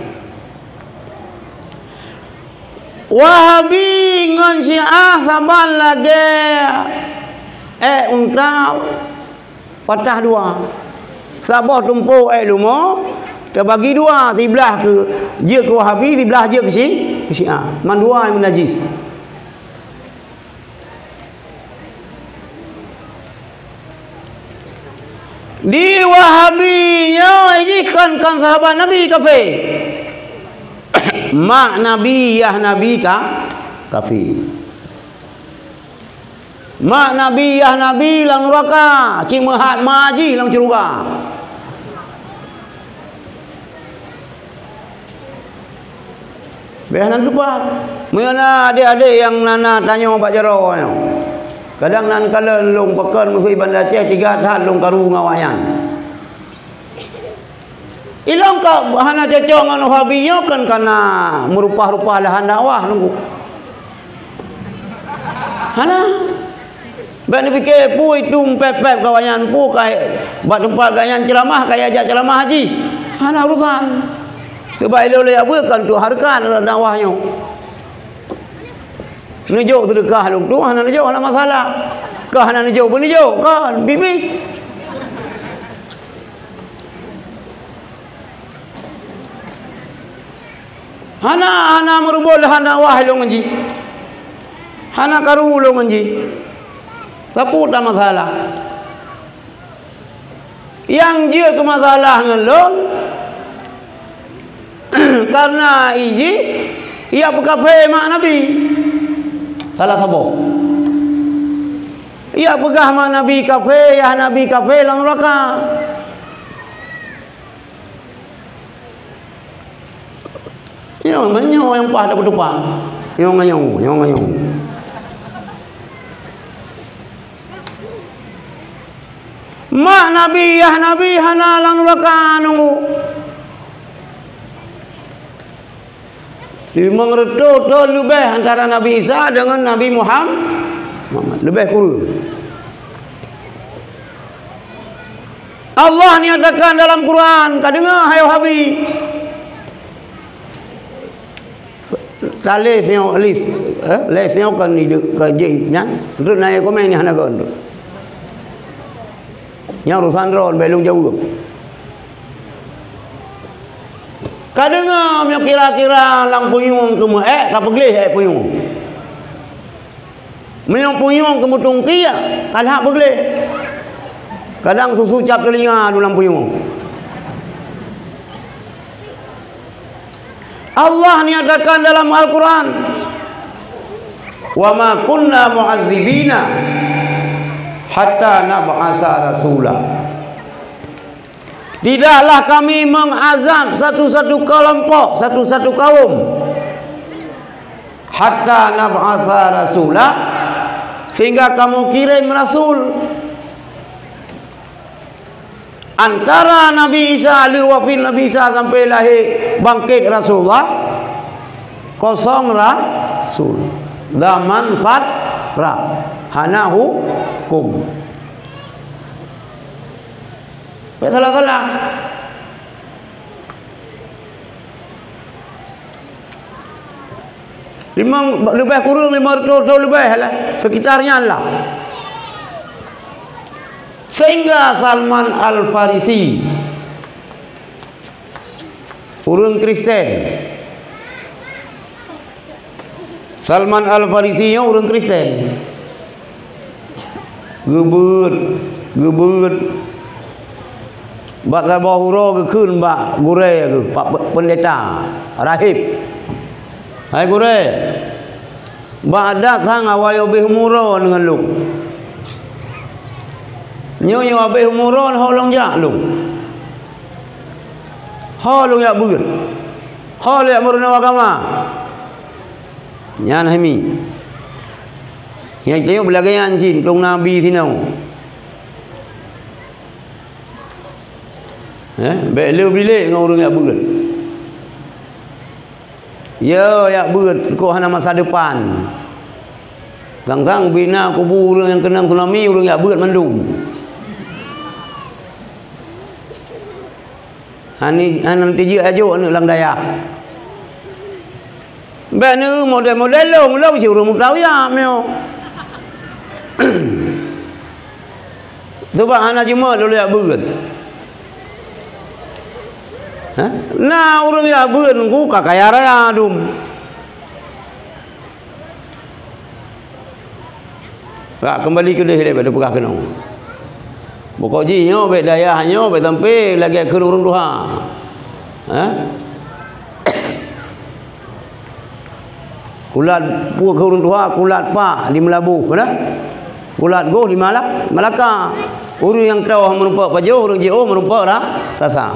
Wahabi ngon Syiah saban lagèe èk unta patah dua. Saboh tumpôk èk leumo teubagi dua, siblah keu jeuet keu Wahabi, siblah jeuet keu Syi-, keu Syiah. Mandua nyang najis. Di Wahabi nyoe jih kon, kon sahabat Nabi kafé. Mak Nabi, yah Nabi ka, kafé. Mak Nabi, yah Nabi lam nuraka, cit meuhat ma jih lam syeuruga. Bèk hana teupat. Meunyoe na adék-adék nyang na, na tanyoe bak jaroe nyoe. Kadang nan kalon lôn pakon meuhôi Banda Aceh tiga that lôn karu ngon awaknyan. Ilôn ka hana cocok ngon Wahabi nyoe kan kana meurupah-rupah lahan dakwah nunggu. Hana. Bèk neupike peue itu pép-pép keu awaknyan, peue ka bak teumpat gobnyan ceuramah, ka jak ceuramah haji. Hana urusan. Sebab ilôn lé abeuh kan untuk hareukat dakwah nyoe. Neujok seudeukah lôn tu hana neujok, hana masalah. Ka hana neujok, beuneujok kan, bibi. Hana, hana meureuboh lé hana wah lôn ngon jih. Hana karu lôn ngon jih. Sapeue ta masalah? Nyang jeuet keu masalah ngon lôn, kareuna i jih, i jak peukafé mak Nabi. Salah saboh. I jak peugah mak Nabi kafé, yah Nabi kafé lam nuraka. Nyoe ngon nyoe nyang paih tapeutupa. Nyoe ngon nyoe, nyoe ngon nyoe. Mak Nabi, yah Nabi hana lam nuraka nunggu. Limong reutôh thon leubeh antara Nabi Isa deungon Nabi Muham-, Muhammad. Leubeh kureueng. Allah nyatakan dalam Quran, ka deungoe hai Wahabi. Talif nyoe alif, eh, lif nyoe kon idek, kon jih nyan. Untuk naik komen ni hana kon tu. Nyang urusan droe, bèk lôn jaweueb. Ka deungoe meunyoe kira-kira lam punyueng keu meu-ék, ka peugleh ék punyueng. Meunyoe punyueng keu meutungki, ka lheueh beugleh. Kadang susu cap teulinga lam punyueng. Allah nyatakan dalam Al-Quran, "Wa ma kunna mu'adzibina hatta nab'asa rasula." Tidaklah Kami mengazab satu-satu kelompok, satu-satu kaum, hatta nab'atsa rasula, sehingga Kamu kirim rasul. Antara Nabi Isa, lheueh wafat Nabi Isa sampai lahé bangkét Rasulullah, kosong rasul. Zaman fatra, hana hukum. Bèk salah-salah. Limong, leubeh kureueng limong reutôh thôn leubeh lah, sekitar nyan lah. Sehingga Salman Al-Farisi, ureueng Kristen. Salman Al-Farisi nyoe ureueng Kristen. Geubeuet, geubeuet. Bak saboh uroe geukheun bak gurèe geuh, bak pe-, peundeta, rahib. "Hai gurèe, bak adat sang awai ubé umuroe ngon lôn. Nyoe, nyoe ubé umuroe ho lôn jak lôn. Ho lôn jak beuet. Ho lôn jak meurunoe agama." Nyan hai mi. Nyang tanyoe beulagèe nyan cit, dong nabi sinoe. Eh, bèk le bilék ngon ureueng jak beuet. Ya, jak beuet, kok hana masa depan. Sang-sang bina kubu ureueng nyang keunong tsunami, ureueng jak beuet mandum. Ani, aneuk tijeuet ajok aneuk lam dayah. Bèk neu model-model lôn, lôn si ureueng Mutawiyah meunyoe. Sebab hana jeuet lôn jak beuet. Ha? Na ureueng jak beuet ngon ka kaya raya dum. Bak keumbali keudeh lé bak peugah keunoe. Pokok jih nyoe, bèk dayah nyoe, bèk sampai lagèe kheun ureueng tuha. Ha? Kulat pue keu ureueng tuha, kulat pak di Meulaboh, kan? Kulat goh di Mala-, Malaka. Ureueng nyang toh meurumpok pajoh, ureueng jiôh meurumpok ra-, rasa.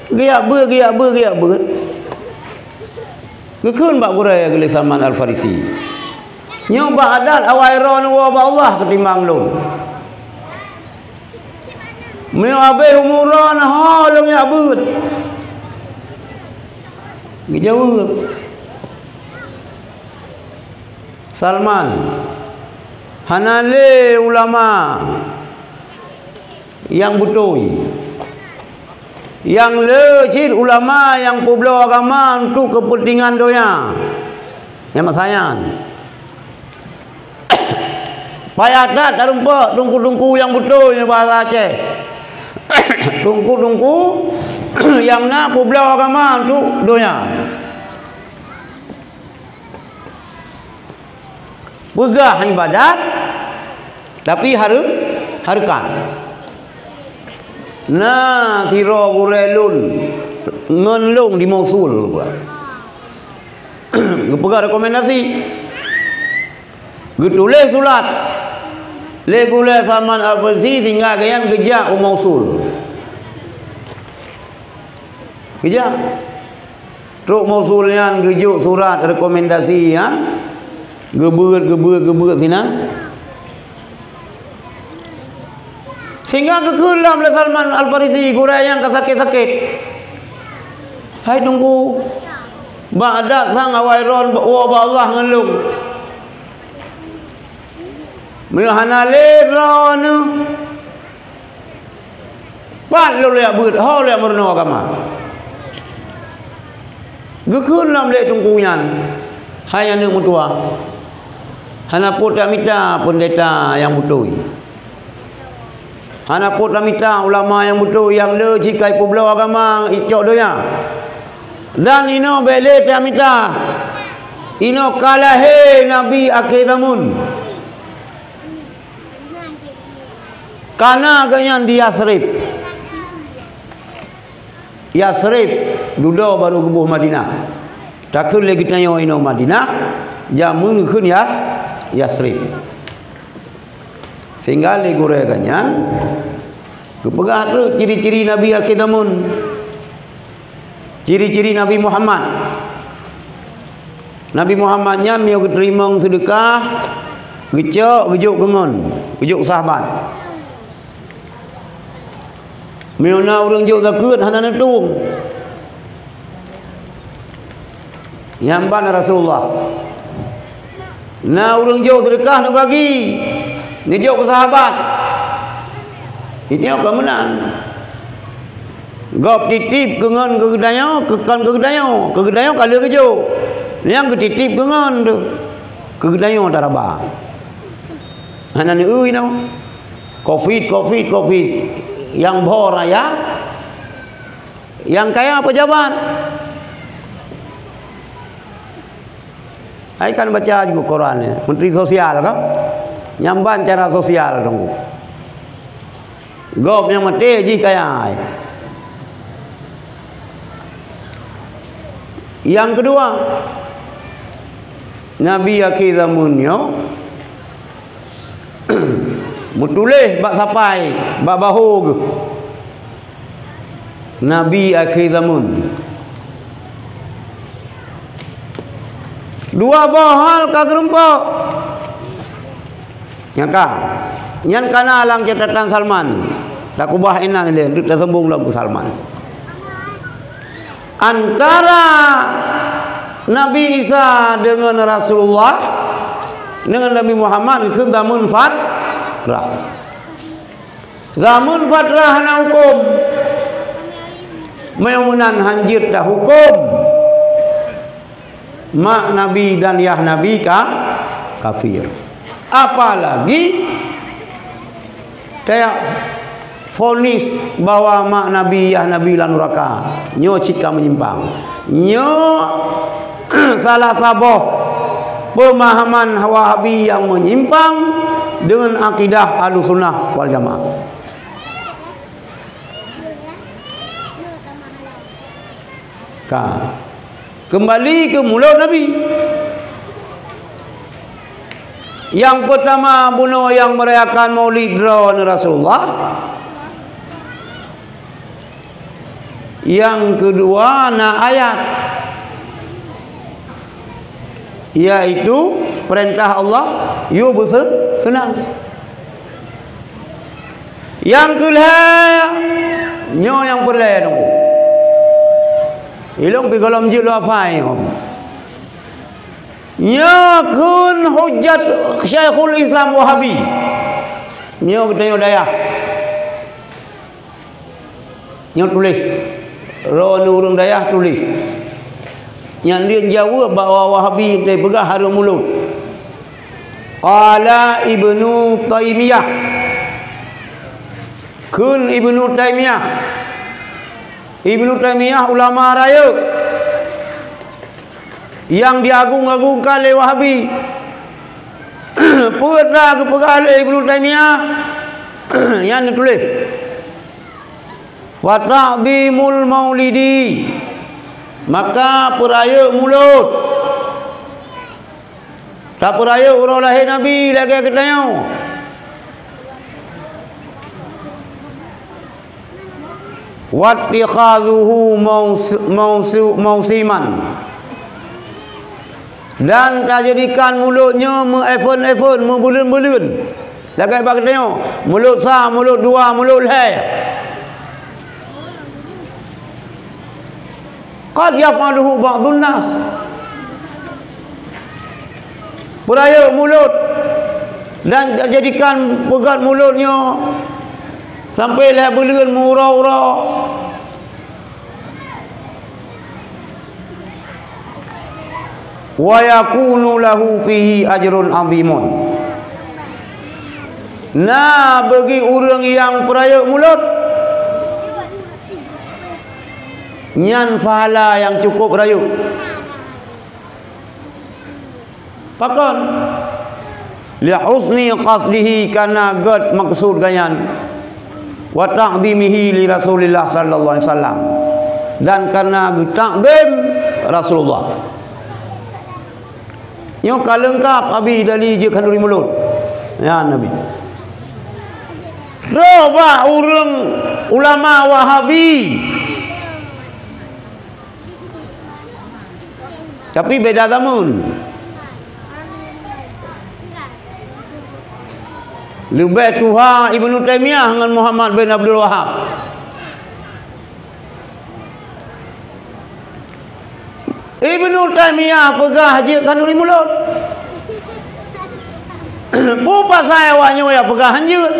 Geujak beuet, geujak beuet, geujak beuet. Geukheun bak gurèe geuh lé Salman Al-Farisi, "Nyoe bak adat awai droeneuh woe bak Allah keutimbang lôn. Meunyoe abéh umu droeneuh, ho lôn jak beuet." Geujaweueb, "Salman, hana lé ulama nyang beutôi. Nyang le cit ulama nyang peubloe agama untuk keupeuntengan donya." Nyang masa nyan. Payah that tarumpok teungku-teungku nyang beutôi nyoe bahasa Aceh. Teungku-teungku nyang na peubloe agama untuk donya. Peugah ibadat, tapi hareu-, hareukat. Na sidroe gurèe lôn ngon lôn di Mosul, geupeugah rekomendasi. Geutuléh surat lé gurèe Salman Al-Farisi sehingga gobnyan geujak u Mosul. Geujak. Trok Mosul nyan geujok surat rekomendasi nyan, geubeuet, geubeuet, geubeuet sinan. Sehingga geukheun lom lé Salman Al-Farisi, gurèe nyang ka sakét-sakét, "Hai Teungku, bak adat sang awai droen woe bak Allah ngon lôn. Meunyoe hana lé droeneuh, pat lôn jak beuet, ho lôn jak meurunoe agama." Geukheun lom lé teungku nyan, "Hai aneuk meutuah, hana pôt tamita peundeta nyang beutôi. Hana pôt tamita ulama nyang beutôi nyang le jih ka jipeubloe agama icok donya. Dan inoe bèk lé tamita, inoe ka lahé nabi akhé zamon." Ka na gobnyan di Yasrib. Yasrib, dudoe barô geuboh Madinah. Takheun lé geutanyoe inoe Madinah, jameun geukheun Yas-, Yasrib. Sehingga lé gurèe gobnyan geupeugah treuk ciri-ciri nabi akhé zamon. Ciri-ciri Nabi Muhammad. Nabi Muhammad nyan meunyoe geuteurimong seudeukah, geucok, geujok keu ngon, geujok sahabat. Meunyoe na ureuëng jok zakeuet hana neutueng, nyang ban Rasulullah. Na ureuëng jok seudeukah neubagi, neujok keu sahabat. Jih nyoe ka meunan. Gob titip keu ngon keu geutanyoe, keu kon keu geutanyoe, keu geutanyoe ka lheueh geujok. Nyang geutitip keu ngon tu, keu geutanyoe taraba. Hana neueu inoe. Covid, covid, covid. Nyang bho raya, nyang kaya pejabat. Hai kan baca juga Quran ya. Menteri Sosial kan? Nyang ban cara sosial dong. Gob nyang maté jih kaya hai. Nyang keudua, Nabi akhé zaman nyoe meutuléh bak sapai, bak bahô geuh. Nabi akhé zaman. Dua boh hal ka geurumpok. Nyang ka. Nyan kana lam catatan Salman. Takubah inan lé, deuek tasambong lom keu Salman. Antara Nabi Isa deungon Rasulullah, deungon Nabi Muhammad, geukheun zameun fatrah. Zameun fatrah hana huköm. Meunyoe meunan hanjeuet tahuköm mak Nabi dan yah Nabi ka kafir. Apalagi tayak vonis bahwa mak Nabi, yah Nabi lam nuraka. Nyoe cit ka meunyimpang. Nyoe salah saboh peumahaman Wahabi nyang meunyimpang deungon akidah Ahlussunnah wal Jamaah. Ka. Keumbali keu mulod Nabi. Nyang peutama bunoe nyang meurayakan Maulid droeneuh Rasulullah. Nyang keudua na ayat, yaitu peurintah Allah, yue beuse-, seunang. Nyang keulhèe, nyoe nyang peureulèe teungku. Ilong pi golom jeuet lom apai nyoe. Nyoe kheun hujat Syekhul Islam Wahabi. Nyoe geutanyoe dayah. Nyoe tuléh. Droeneuh ureuëng dayah tuléh. Nyan lé jaweueb bak Wahabi teupeugah hareuem mulod. Qala Ibnu Taimiyah. Kheun Ibnu Taimiyah. Ibnu Taimiyah ulama rayeuk nyang jiagung-agungkan lé Wahabi. Peue teuma geupeugah lé Ibnu Taimiyah? Nyan neutuléh. Wa ta'zimul maulidi, maka peurayeuk mulod. Tapeurayeuk uroe lahé Nabi lagèe geutanyoe. Wattikhadhuhu maus-, mausu-, mausiman. Dan tajadikan mulod nyoe meu-event-event, meubuleuen-buleuen. Lagèe bak geutanyoe, mulod sa, mulod dua, mulod lhèe. Qad yaf'aluhu ba'dun nas. Peurayeuk mulod dan jadikan peugöt mulod nyoe sampoe lhèe buleuen meuuroe-uroe. Wa yakunu lahu fihi ajrun azimun. Na bagi ureuëng nyang peurayeuk mulod nyan pahala nyang cukup rayeuk. Pakon? Li husni qasdihi, kana gét maksud geuh nyan, wa ta'zimihi li Rasulillah sallallahu alaihi wasallam, dan karena geutakzim Rasulullah. Nyoe ka leungkap Abi Dali jeuet khanduri mulod. Ya Nabi. Roh bak ureuëng ulama Wahabi. Tapi beda zaman. Leubeh tuha Ibnu Taimiyah ngon Muhammad bin Abdul Wahab. Ibnu Taimiyah peugah jeuet khanuri mulod. Peue pasai awak nyoe nyang peugah hanjeuet?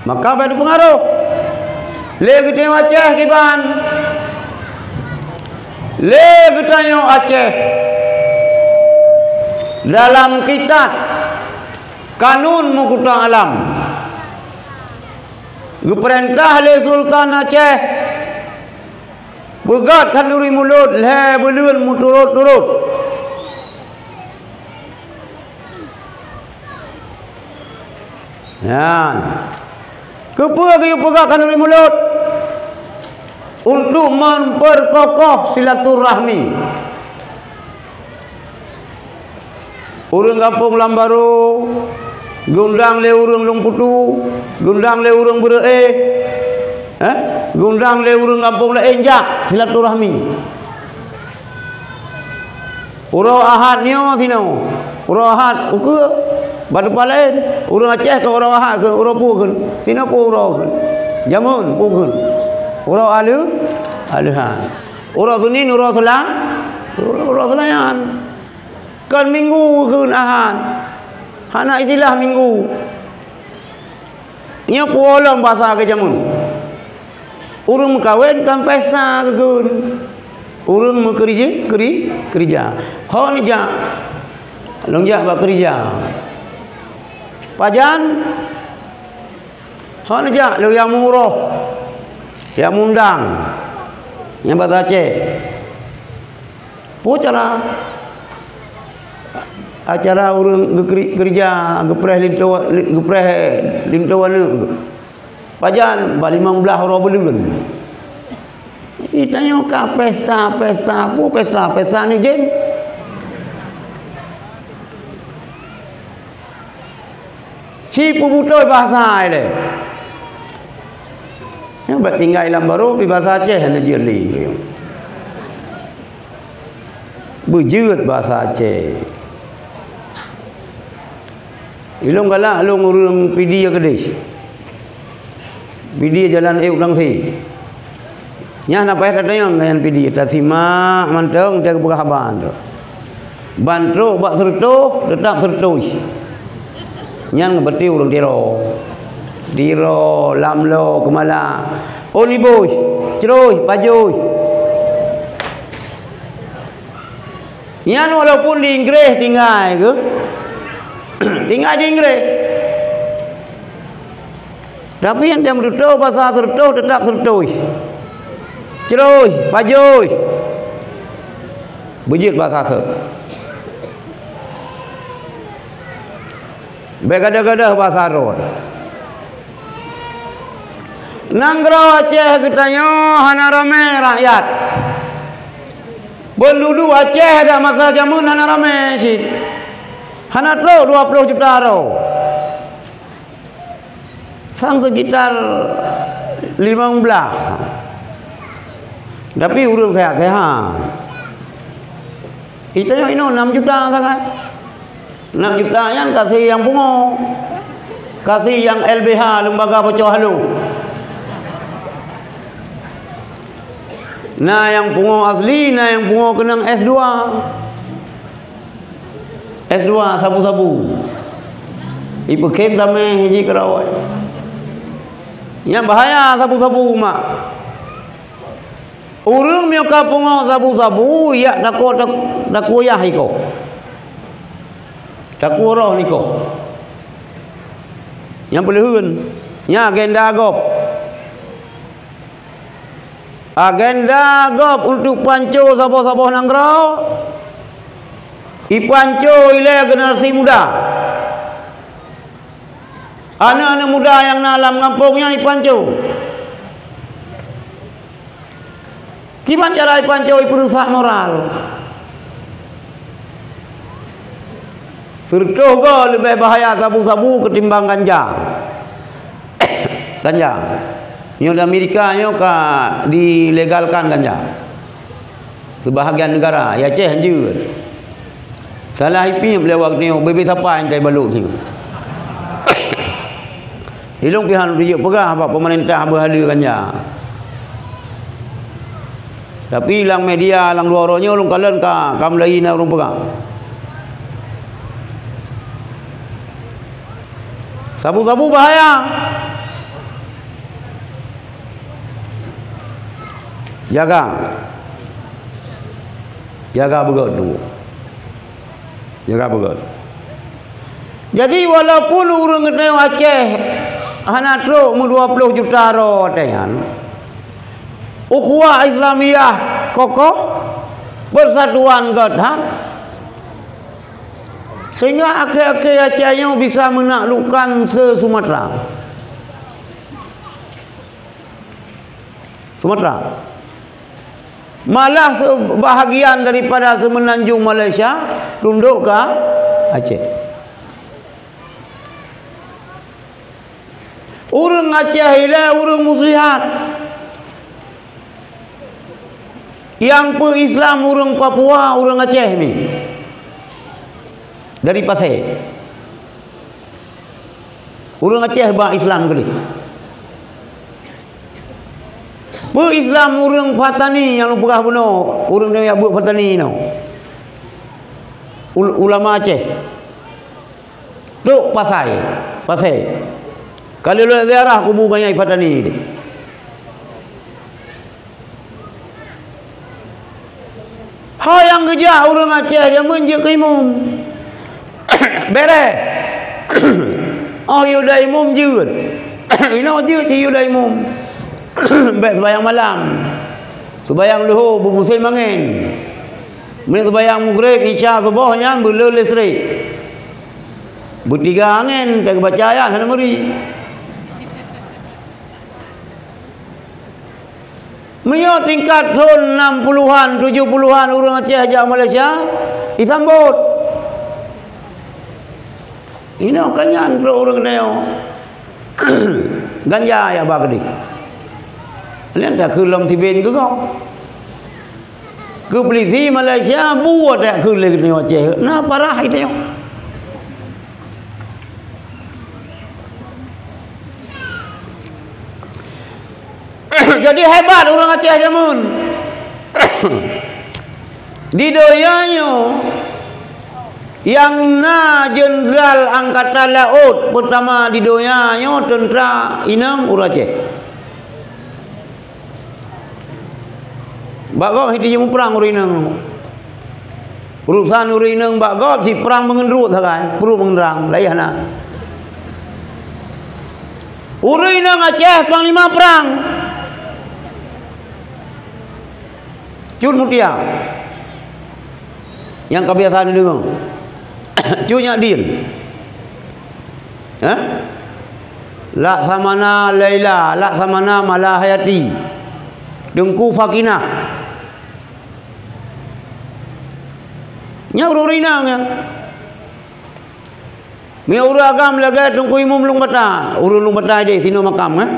Maka bèk teupeungaroh. Lé geutanyoe Aceh kiban. Lé geutanyoe Aceh. Dalam kitab Kanun Meukuta Alam, geupeurintah lé Sultan Aceh peugöt khanuri mulod lhèe buleuen meuturot-turot. Nyan. Keupeue geuyue peugah khanuri mulod? Untuk memperkokoh silaturahmi. Ureuëng gampông Lambaro, geundang lé ureuëng Lueng Putu, geundang lé ureuëng Beureueh, eh? Geundang lé ureuëng gampông laén jak silaturahmi. Uroe Ahad nyoe sinoe, uroe Ahad ukeue bak teumpat laén. Ureuëng Aceh keu uroe Ahad kheun, uroe peue kheun? Sinoe peue uroe kheun? Jameun peue kheun? Uroe Aleu-, Aleuha. Uroe Senin, uroe Sela-, uroe, uroe Seulayan. Kon Minggu kheun Ahad. Hana istilah Minggu. Nyoe peue lom basa keu jameun. Ureuëng meukawen kan pesta keu kheun. Ureuëng meukeurija, keuri-, keurija. Ho neujak, lôn jak bak keurija. Pajan? Ho neujak lôn jak meuuroh, jak meuundang. Nyang basa Aceh. Peue cara? Acara ureuëng geukri-, keurija, geupreh linto, geupreh linto aneuëk. Pajan? Bak limong blaih uroe buleuen. Ih, tanyoe ka pesta, pesta, peue pesta? Pesta neujem. Ci peubeutôi basa ilée. Nyan bak tinggai Lambaro, pi basa Aceh hana jeuet lé. Beujeuet basa Aceh. Ilôn galak lôn ureuëng Pidie keudeh. Pidie jalan Euk Langse. Nyan na payah tatanyong ngon nyan Pidie, tasimak mantong, teupeugah haba tu. Ban trok bak seureutôh, teutap seureutôh. Nyan berarti ureuëng Tiro. Tiro, Lamlo, Keumala. Oh, Niboh, Crôh, Pajoh. Nyan walaupun di Inggréh tinggai keuh. Tinggai di Inggréh. Tapi nyang seureutôh, basa seureutôh, teutap seureutôh. Crôh, Pajoh. Beujeuet basa seureutôh. Bèk gadoh-gadoh basa rot. Nanggroe Aceh geutanyoe hana ramé rakyat. Penduduk Aceh dak masa jameun hana ramé cit. Hana trok dua ploh juta droe. Sang sekitar limong blaih. Tapi ureuëng sehat-sehat. Geutanyoe inoe nam juta sagai. Nam juta nyan kasé nyang pungo. Kasé nyang L B H, Lembaga Bocor Halo. Na nyang pungo asli, na nyang pungo keunong S dua. S dua sabu-sabu. Ipeukém damé hiji keurawa. Nyan bahaya sabu-sabu mak. Ureuëng meunyoe ka pungo sabu-sabu, yak tako-, tak-, takuyah iko. Takue roh niko. Nyang peuleuheuen, nyan agenda gob. Agenda gob untuk panco saboh-saboh nanggroe, ipanco ilée generasi muda. Aneuëk-aneuëk muda nyang na lam gampông nyan ipanco. Kiban cara ipanco, ipeurusak moral. Seureutôh goe leubeh bahaya sabu-sabu keutimbang ganja. Ganja. Nyoe di Amerika nyoe ka dilegalkan ganja. Seubahagian neugara, di Aceh hanjeuet. Salah ipiep lé awak nyoe, bebe sapai ntai balok nyoe. Ilong pih han jeuet peugah bak peumeurintah beuhaleue ganja. Tapi lam media, lam luwa uroe nyoe, ulôn kalon ka, ka mulai na ureuëng peugah. Sabu-sabu bahaya. Jaga. Jaga beugét, tunggu. Jaga beugét. Jadi, walaupun ureuëng geutanyoe Aceh hana trok meudua ploh juta droe watée nyan, ukhuwah Islamiyah kokoh, persatuan gét that, sehingga akhé-akhé Aceh nyoe bisa menaklukkan se-Sumatera. Sumatera. Malah sebahagian daripada Semenanjung Malaysia tunduk ke Aceh. Ureuëng Aceh ilée ureuëng muslihat. Nyang peu-Islam ureuëng Papua, ureuëng Aceh mi. Dari Pasé. Ureuëng Aceh ba Islam keudeh. Peu-Islam ureuëng Patani nyang lôn peugah bunoe, ureuëng nyang buet Patani nyoe. Ul-, ulama Aceh. Trok Pasai, Pasé. Ka lheueh ziarah kubu Ganyai Patani deh. Ho nyang geujak ureuëng Aceh jameun jeuet keu imum. Bereh. Oh, yue da imum jeuet. Inoe jeuet cit yue da imum. Bék seubayang malam. Seubayang luho beupusém angén. Meunyoe seubayang Maghrib, Isya, Suboh nyan beulé listrik. Beutiga angén, teubaca ayat hana meuri. Meunyoe tingkat thon nam puluhan, tujoh puluhan ureuëng Aceh jak Malaysia, jisambot. Inoe ka nyan trok ureuëng geutanyoe. Ganja ya ba keudeh. Nyan takheun lom siben keu gob. Keu peulisi Malaysia, buet takheun lé geutanyoe Aceh. Na parah geutanyoe. Jadi hebat ureuëng Aceh jameun. Di donya nyoe, nyang na jenderal angkatan laôt peutama di donya nyoe teuntra inong ureuëng Aceh. Bak gob hana jimuprang ureuëng inong. Urusan ureuëng inong bak gob cit prang meungeurot sagai, pruet meungeurang, laén hana. Ureuëng inong Aceh panglima prang. Cut Mutia. Nyang ka biasa neudeungoe. Cut Nyak Din. Hah? Laksamana Laila, Laksamana Malahayati. Teungku Fakinah. Nyan ureuëng inong nyan. Meunyoe ureuëng agam lagée Teungku Imum Lueng Bata, ureuëng Lueng Bata deh, sinoe makam, kan?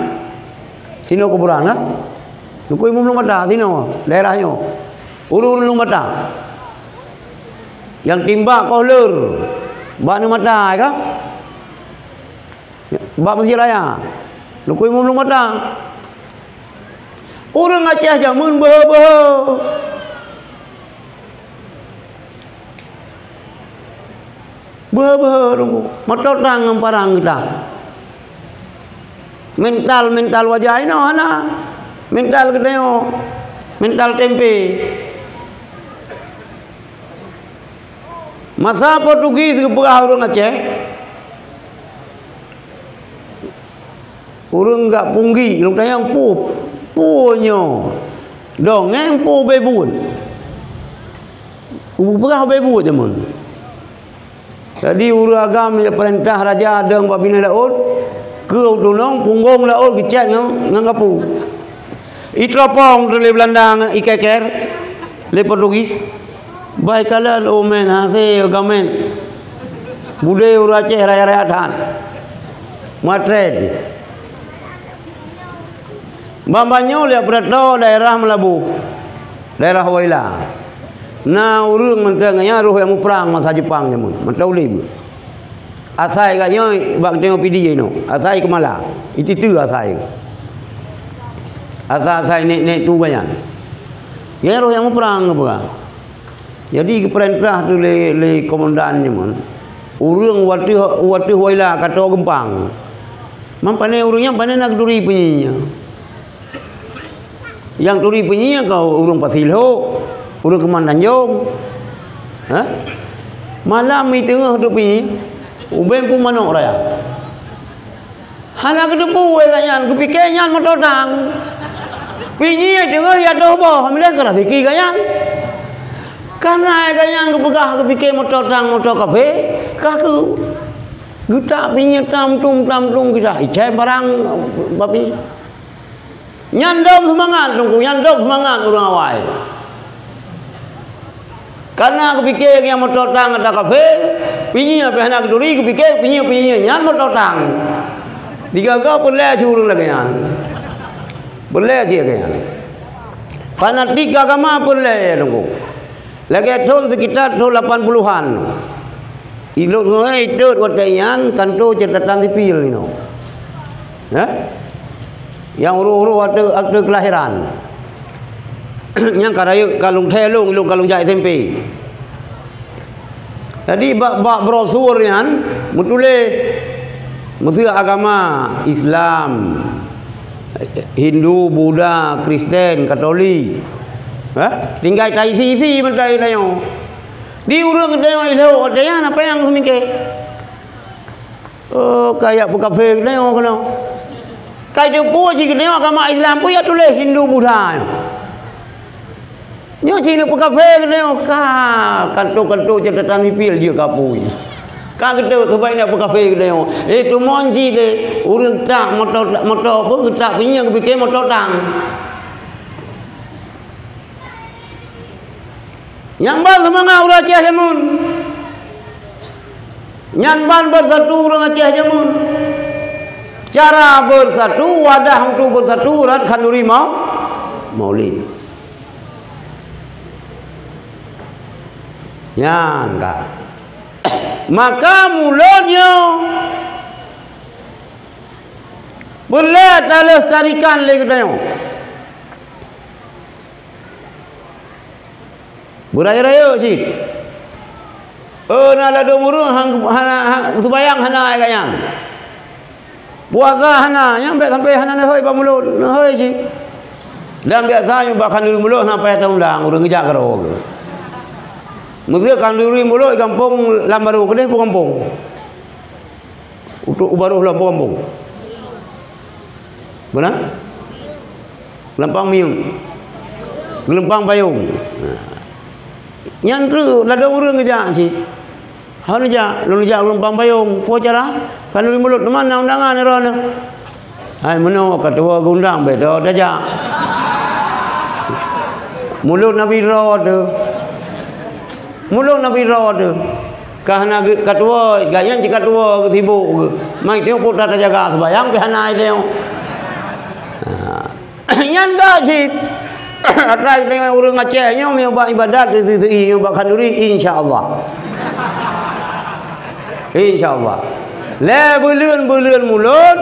Sinoe kuburan, kan? Teungku Imum Lueng Bata, sinoe, daerah nyoe. Ureuëng Lueng Bata. Nyang timbak koh leur, bak Neumata, kan? Bak Meuseujid Raya. Teungku Imum Lueng Bata. Ureuëng Aceh jameun beuhe-beuhe. Beuhe-beuhe teungku. Meutot tangan ngon parang geutanyoe. Mental-mental wajah inoe hana. Mental geutanyoe. Mental tempe. Masa Portugis geupeugah ureuëng Aceh, ureuëng gak Punggi, lôn tanyong peue, peue nyoe? Dongeng peue ubé buet? Upeugah ubé buet jameun. Jadi ureuëng agam nyang peurintah raja dong bak binéh laôt, keu tulông punggong laôt geucét ngon, ngon gapu. Itropong tu lé Beulanda ngon ikeker, lé Portugis. Bai kalon, oh man, hase gamen. Budé ureuëng Aceh raya-raya that. Matret. Ban-ban nyoe lé Preto daerah Meulaboh, daerah Waila. Na ureuëng mantong nyan roh nyang muprang masa Jepang jameun, mantong ulée beuh. Asai geuh nyoe bak teungoh pidi nyoe. Asai keumala. Iteuteue asai. Asai-asai nek-nek tu geuh nyan. Nyan roh nyang muprang geupeugah. Jadi geupeurintah tu lé, lé komandan nyan. Ureuëng wateuh, wateuh waila ka toe geumpang. Man pane ureuëng nyan pane na geuturi peunyi nyan. Nyang turi peunyi ka ureuëng Pasilhok, ureuëng Keuman Tanjong. Ha? Malam i teungoh tu peunyi, ubeng pun manok raya. Hana geuteupeue gobnyan, geupike nyan moto tang. Peunyi i teungoh ya toh boh, mileh keu raseuki gobnyan. Kana gobnyan geupeugah geupike moto tang, moto kafe, ka keu geutak peunyi tam tum, tam tum geutak. Icai barang, bapi. Nyan dom seumangat, Teungku, nyan dom seumangat ureuëng awai. Kana geupike nyang moto tang ata kafe, peunyi pih hana geuturi, geupike peunyi, peunyi nyan moto tang. Digaga peureulée cit ureuëng lagée nyan. Peureulée cit lagée nyan. Fanatik agama peureulée, Teungku. Lagée thon sekitar thon lapan puluhan. Ilok sungai itot watée nyan kanto catatan sipil inoe. Hah? Nyang urus-urus akte, akte kelahiran. Nyang ka rayeuk ka lôn thée lôn, lôn ka lôn jak S M P. Jadi bak, bak brosur nyan meutuléh meuseu agama Islam, Hindu, Buddha, Kristen, Katolik. Hah? Tinggai taisi-isi meutai tanyoe. Di ureuëng geutanyoe ilhok watée nyan apa nyang geuseumiké? Oh, kayak peukafe geutanyoe keunoe. Kai teupeue cit geutanyoe agama Islam peue ya tuléh Hindu Buddha nyoe. Nyoe cit peukafe geutanyoe ka kanto-kanto catatan sipil jeuet kapui. Ka geuteu keubai na peukafe geutanyoe. Eh, tumon cit deh ureuëng tak moto, moto peue geutak peunyi geupike moto tang. Nyang ban seumangat ureuëng Aceh jameun. Nyan ban beusatu ureuëng Aceh jameun. Cara beusatu, wadah untuk beusatu rot khanduri mau, maulid. Nyan ka. Maka mulod nyoe peureulée talestarikan lé geutanyoe. Beurayeuk-rayeuk cit. Oh, na ladôm ureuëng hana, hana, seubayang hana gobnyan. Puasa hana, nyang bék sampai hana neuhôi bak mulod, neuhôi cit. Dan biasa nyoe bak khanduri mulod hana payah taundang ureuëng geujak keudroe. Meuseu khanduri mulod gampông lam barô keudeh pun gampông. Untuk u barôh lom gampông. Beuna? Geulumpang miyueb. Geulumpang payong. Nyan treuk ladôm ureuëng geujak cit. Hana jak, lôn jak geulumpang payong. Peue cara? Khanduri mulod teuma na undangan droeneuh. Hai meunoe ka tuwoe geundang bék droe tajak. Mulod Nabi droe teuh. Mulod Nabi droe teuh. Ka hana geu-, ka tuwoe, gobnyan cit ka tuwoe geusibok geuh. Mai teuk pota tajaga seubayang pih hana teuk. Ha. Nyan ka cit. Atra teungoh ureuëng Aceh nyoe meunyoe bak ibadat di sisi nyoe bak khanduri, insya Allah. Insya Allah. Lé buleuen-buleuen mulod,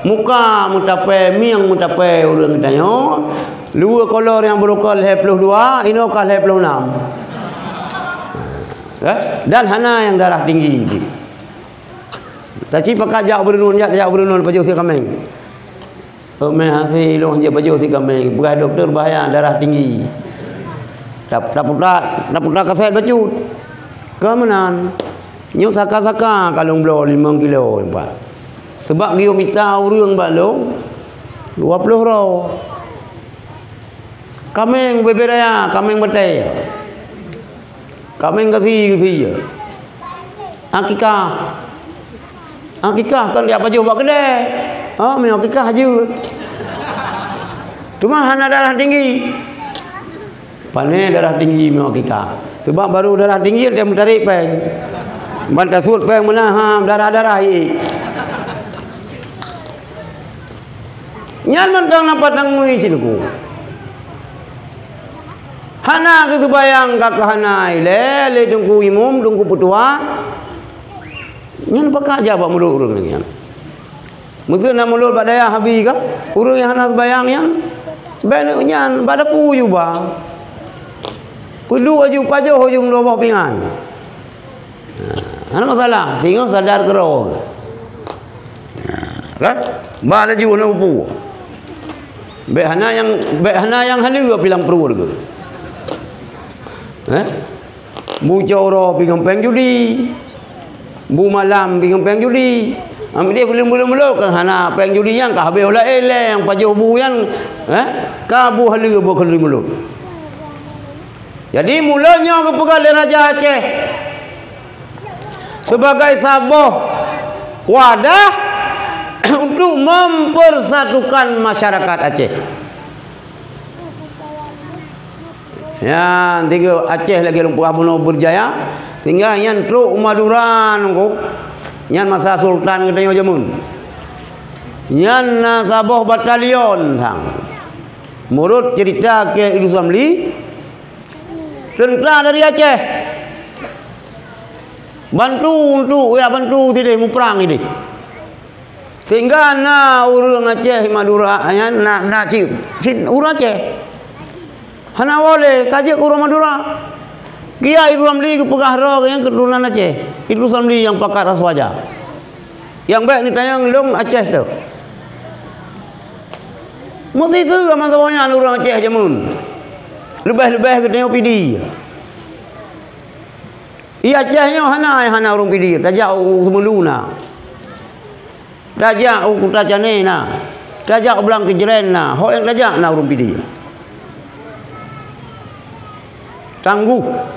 muka meutapée, mieng meutapée ureuëng tanyoe. Luweue kolor nyang beurukon lhée ploh dua, inoe ka lhée ploh nam. Eh? Dan hana nyang darah tinggi. Taci pakat jak beureunon, jak, jak beureunon pajoh si kaméng. Meuhase ilong jak pajoh si kaméng, peugah dokto bahaya darah tinggi. Tap-, taputa, taputa kaset bacut. Keu meunan, nyoe saka-saka kalon bloe limong kilo, Pak. Sebab geuyue mita ureuëng bak lôn dua ploh droe. Kaméng bubé raya, kaméng batée. Kaméng geusi-geusi. Akikah. Akikah kon jak pajoh bak keudè. Ha, meunyoe akikah jeuet. Teuma hana darah tinggi. Pane darah tinggi meunyoe akikah. Sebab baru darah tinggi dia meutarek péng. Ban tasuet péng meunan ha, darah-darah ié. Nyan mantong na patang ngui cit Teungku. Hana geuseubayang ka keuhanai lé, lé Teungku Imum, Teungku Peutua. Nyan pakat jak bak mulod ureuëng lagée nyan. Meuseu na mulod bak dayah Abi ka, ureuëng nyang hana seumayang nyan, bék nyan bak dapu juba. Peuduek aju pajoh aju meudua boh pingan. Hana masalah, singoh sadar keudroe. Kan? Ba laju hana upu. Bék hana nyang, bék hana nyang haleue pilang pruet geuh. Eh? Bu cok uroe pih ngon péng judi. Bu malam pih ngon péng judi. Ambil dia buleuen-buleuen mulod kan hana péng judi nyang ka habéh ulah ilée nyang pajoh bu nyan, eh? Ka bu haleue bu keudroe mulod. Jadi, mulod nyoe geupeugah lé Raja Aceh sebagai saboh wadah untuk mempersatukan masyarakat Aceh. Nyan, tiga Aceh lagée lôn peugah bunoe beujaya, tinggai nyan trok u Madura nungku. Nyan masa sultan geutanyoe jameun. Nyan na saboh batalion sang. Meunurot cerita Kiai Idris Ramli, teuntra dari Aceh. Bantu untuk, ya, bantu sideh muprang ideh. Sehingga na ureuëng Aceh Madura nyan na, na cit, cit ureuëng Aceh. Hana boleh ka jeuet keu ureuëng Madura. Kiai Idris Ramli geupeugah droe nyang keuturonan Aceh. Idris Ramli nyang pakat ras waja. Nyang bék neutanyong lôn Aceh tu. Meusiseue masa nyan ureuëng Aceh jameun. Leubeh-leubeh geutanyoe Pidie. I Aceh nyoe hana, hana ureuëng Pidie. Tajak u Seumulu na. Tajak u Kuta Cane na. Tajak u Blang Keujren na. Hok nyang tajak na ureuëng Pidie. Tangguh.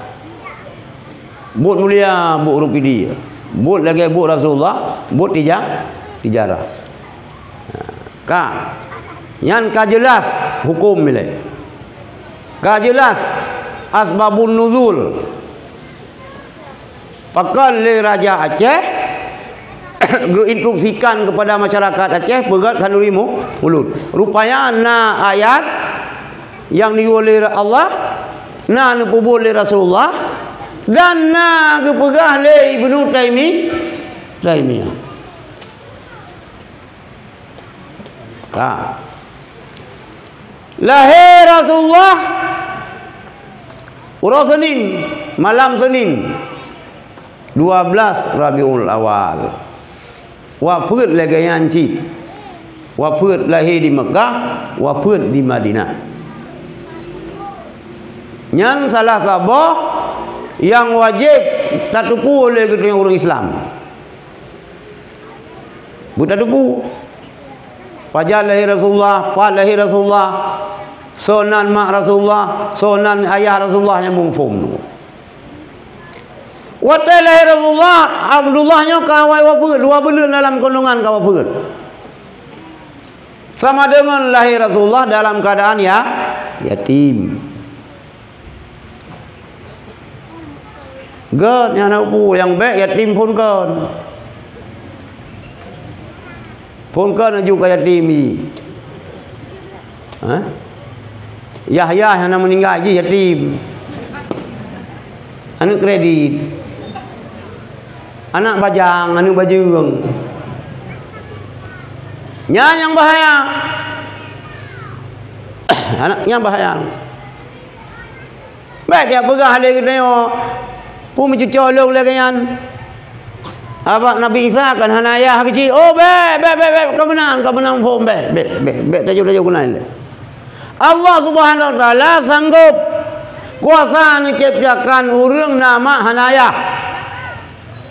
Buet mulia buet ureuëng Pidie. Buet lagée buet Rasulullah, buet tija-, tijarah. Ka. Nyan ka jeulaih huköm ilée. Ka jeulaih asbabun nuzul. Pakon lé Raja Aceh geuinstruksikan keupada masyarakat Aceh peugét khanuri mu-, mulod. Rupanya na ayat nyang geuyue lé Allah, na neupeubuet lé Rasulullah, dan na geupeugah lé Ibnu Taimi-, Taimiyah. Ka. Lahé Rasulullah uroe Senin, malam Senin, dua belas Rabiul Awal. Wafeuet lagée nyan cit. Wafeuet lahé di Meukah, wafeuet di Madinah. Nyan salah saboh nyang wajéb tateupeue lé geutanyoe ureuëng Islam. Beutateupeue. Pajan lahé Rasulullah, pat lahé Rasulullah, soe nan mak Rasulullah, soe nan ayah Rasulullah nyang muphom. Watée lahé Rasulullah, Abdullah nyoe ka awai wafeuet, dua buleuen dalam kandungan ka wafeuet. Sama deungon lahé Rasulullah dalam keuadaan ya-, yatim. Gét nyang na upu nyang bék yatim phon kon. Phon kon aju ka yatim i. Hah? Yahya nyang na meuninggai jih yatim. Aneuëk kredit. Anak bajang, aneuëk bajeueng. Nyan nyang bahaya. Anak nyang bahaya. Bék dia peugah lé geutanyoe, peue meucuco lôn lagée nyan. Abak Nabi Isa kan hana ayah keuchik. Oh, bék, bék, bék, bék, ka meunan, ka meunan phom, bék, bék, bék, bék, tajok, tajok keunan lé. Allah Subhanahu wa Taala sanggob kuasa neucebtakan ureuëng na mak hana ayah.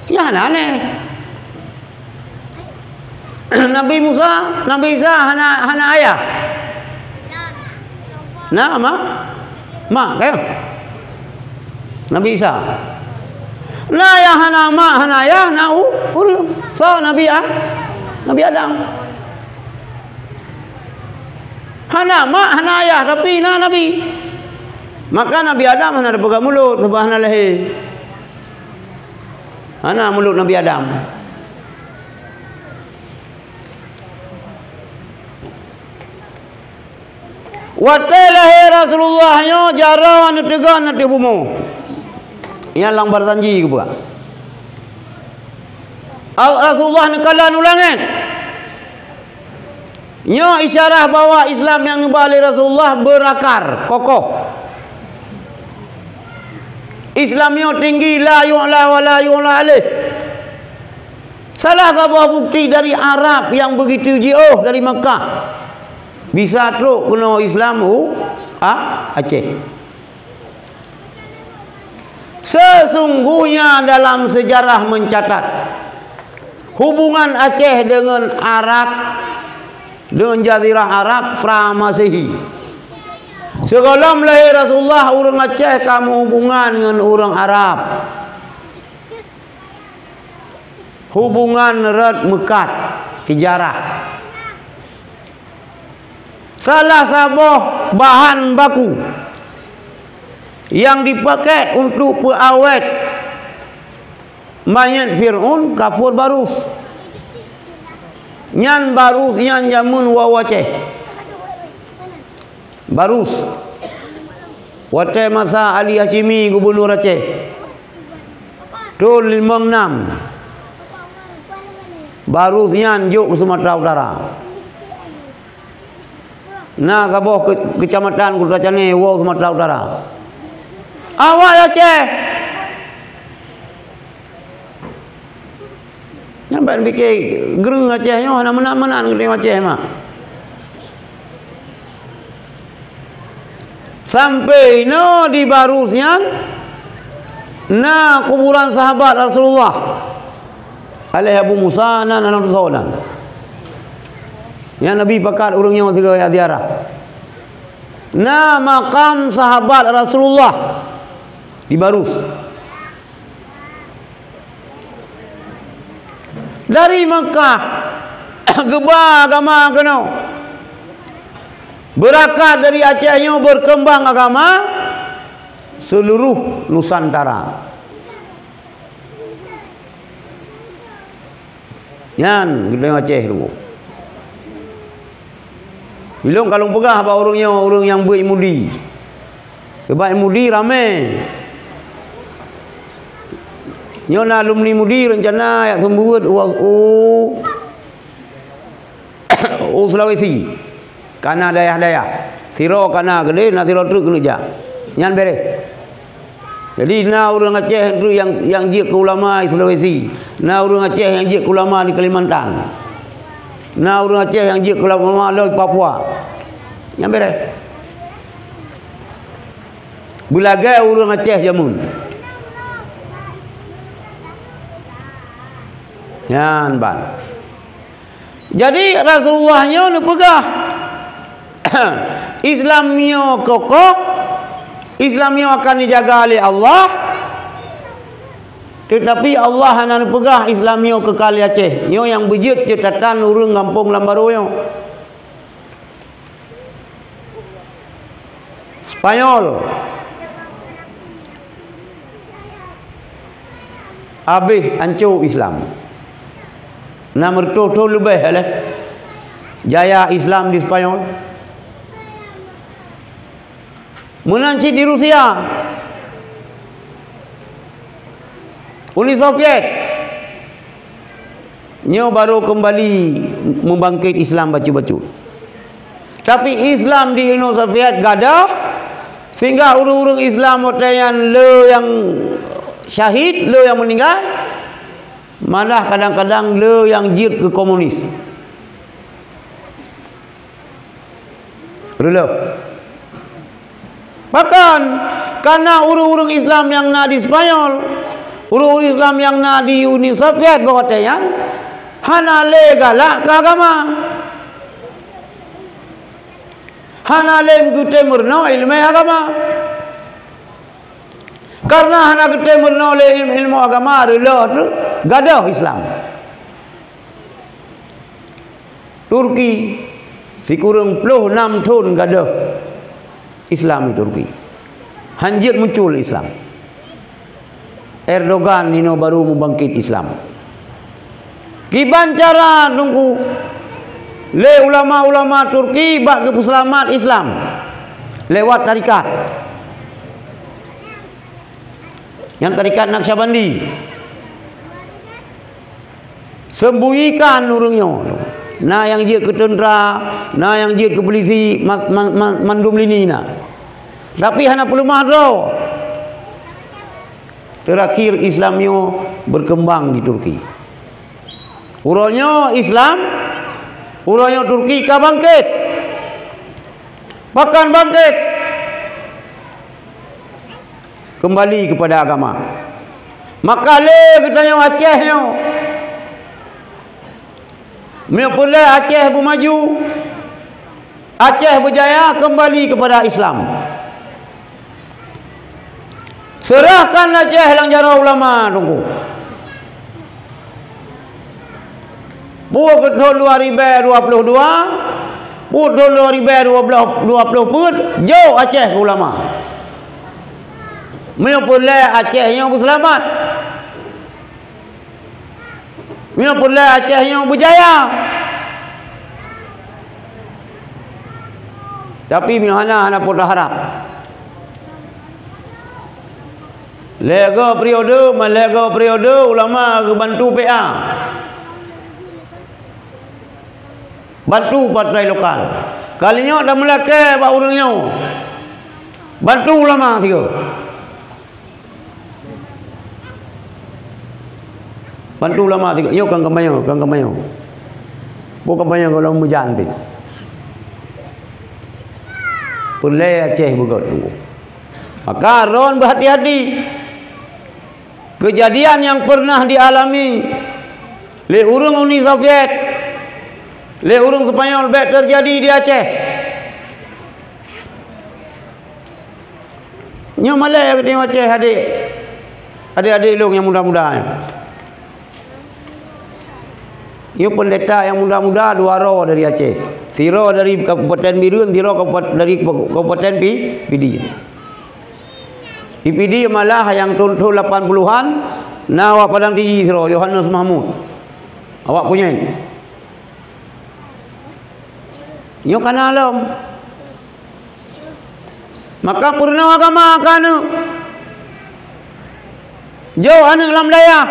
Nyan aneh. Nabi Musa, Nabi Isa hana, hana ayah. Na mak? Mak, kan? Nabi Isa. Na nyang hana mak, hana ayah, na u-, ureuëng. So, Nabi A-, Nabi Adam. Hana mak, hana ayah, tapi na nabi. Maka Nabi Adam hana teupeugah mulod, sabab hana lahé. Hana mulod Nabi Adam. Watée lahé Rasulullah nyoe, jaroe neuteugon ateueh bumoe. Nyan lam Barzanji geupeugah. Al-, Rasulullah neukalon u langét. Nyoe isyarah bahwa Islam nyang neuba lé Rasulullah beurakar, kokoh. Islam nyoe tinggi, la yu'la wa la yu'la alaih. Salah saboh bukti dari Arab nyang begitu jiôh dari Makkah, bisa trok keunoe Islam u, ah, Aceh. Sesungguhnya dalam sejarah mencatat, hubungan Aceh dengan Arab, dengan Jazirah Arab pra-Masehi. Sigohlom lahé Rasulullah, ureuëng Aceh ka meuhubungan ngon ureuëng Arab. Hubungan rot meukat, seujarah. Salah saboh bahan baku nyang dipakai untuk peuawét manyét Fir'aun kafur barus. Nyan barus nyan jameun woe-woe Aceh. Barus. Watée masa Ali Hasyimi gubunur Aceh. Thon limong nam. Barus nyan jok u Sumatera Utara. Na saboh ke-, kecamatan Kuta Cane woe Sumatera Utara. Awai Aceh. Nyang ban pike geureung Aceh nyoe hana meunan-meunan geureung Aceh mah. Sampai inoe di Barus nyan na kuburan sahabat Rasulullah. Aleh Abu Musa nan aneuk soe nan. Nyang Nabi pakat ureuëng nyoe sigoe ziarah. Na makam sahabat Rasulullah di Barus. Dari Mekah geuba agama keunoe. Beurakat dari Aceh nyoe berkembang agama seluruh Nusantara. Nyan geutanyoe Aceh tu. Ilong ka lôn peugah bak ureuëng nyoe, ureuëng nyang beuet mudi. Sabab mudi ramé. Nyoe na alumni mudi rencana jak seumeubeuet u, u, u Sulawesi. Kana dayah-dayah. Sidroe kana keudeh, na sidroe treuk keuneuk jak. Nyan bereh. Jadi, na ureuëng Aceh nyang, nyang jeuet keu ulama di Sulawesi. Na ureuëng Aceh nyang jeuet keu ulama di Kalimantan. Na ureuëng Aceh nyang jeuet keu ulama lom di Papua. Nyan bereh. Beulagée ureuëng Aceh jameun. Nyan ban. Jadi, Rasulullah nyoe neupeugah, Islam nyoe kokoh, Islam nyoe akan dijaga lé Allah, teutapi Allah hana neupeugah Islam nyoe keukal di Aceh. Nyoe nyang beujeuet ceutatan ureuëng gampông lam barô nyoe. Spanyol habéh anco Islam. Nam reutôh thon leubeh lé jaya Islam di Spanyol. Meunan cit di Rusia, Uni Soviet. Nyoe barô keumbali meubangkét Islam bacut-bacut. Tapi Islam di Uni Soviet gadôh, sehingga ureuëng-ureuëng Islam watée nyan le nyang syahid, le nyang meuninggai, malah kadang-kadang le nyang jeuet keu komunis. Reuloh. Pakon? Karena ureuëng-ureuëng Islam nyang na di Spanyol, ureuëng-ureuëng Islam nyang na di Uni Soviet bak watée nyan, hana lé galak keu agama. Hana lé geutem meurunoe iéleumé agama. Karena hana geutem meurunoe lé ilmu agama, reuloh tu gadôh Islam. Turki, sikureueng ploh nam thon gadôh Islam di Turki. Hanjeuet muncul Islam. Erdogan inoe baru meubangkét Islam. Kiban cara teungku lé ulama-ulama Turki bak geupeuseulamat Islam lewat tarekat. Nyang tarekat Naqsyabandi. Sembunyikan ureuëng nyoe. Na nyang jeuet keu teuntra, na nyang jeuet keu polisi, ma-, ma-, ma-, mandum lini na. Tapi hana peuleumah droe. Teurakhir Islam nyoe beukeumbang di Turki. Uroe nyoe Islam, uroe nyoe Turki ka bangkét. Pakon bangkét? Keumbali keupada agama. Maka lé geutanyoe Aceh nyoe, meunyoe peureulée Aceh beumaju, Aceh beujaya, keumbali keupada Islam. Seurahkan Aceh lam jaroe ulama, Teungku. Peue keu thon dua ribée dua ploh dua, peue thon dua ribée dua ploh, dua ploh peuet, jok Aceh keu ulama. Meunyoe peureulée Aceh nyoe beuseulamat. Meunyoe peureulée Aceh nyoe beujaya. Tapi meunyoe hana, hana peue taharab. Lhée goe periode, ma lhée goe periode ulama geubantu P A. Bantu partai lokal. Kali nyoe tameulakée bak ureuëng nyoe. Bantu ulama sigoe. Bantu ulama sigoe. Nyoe kan kampanye, kan kampanye. Peue kampanye gohlom meujan pih. Peureulée Aceh beugét, Teungku. Maka droen beuhati-hati. Keujadian nyang peureunah dialami lé ureuëng Uni Soviet, lé ureuëng Seupanyol bék teujadi di Aceh. Nyoe malée geutanyoe Aceh, adék, adék-adék lôn nyang muda-muda nyoe. Nyoe peundeta nyang muda-muda dua droe dari Aceh. Sidroe dari Kabupaten Bireuen, sidroe kabupat-, dari Kabupaten Pi-, Pidie. Di Pidie malah nyang thon-thon lapan puluhan na awak Padang Tiji sidroe, Yohanes Mahmud. Awak Kunyeng. Nyoe ka na lom. Maka peurunoe agama keu aneuëk. Jok aneuëk lam dayah.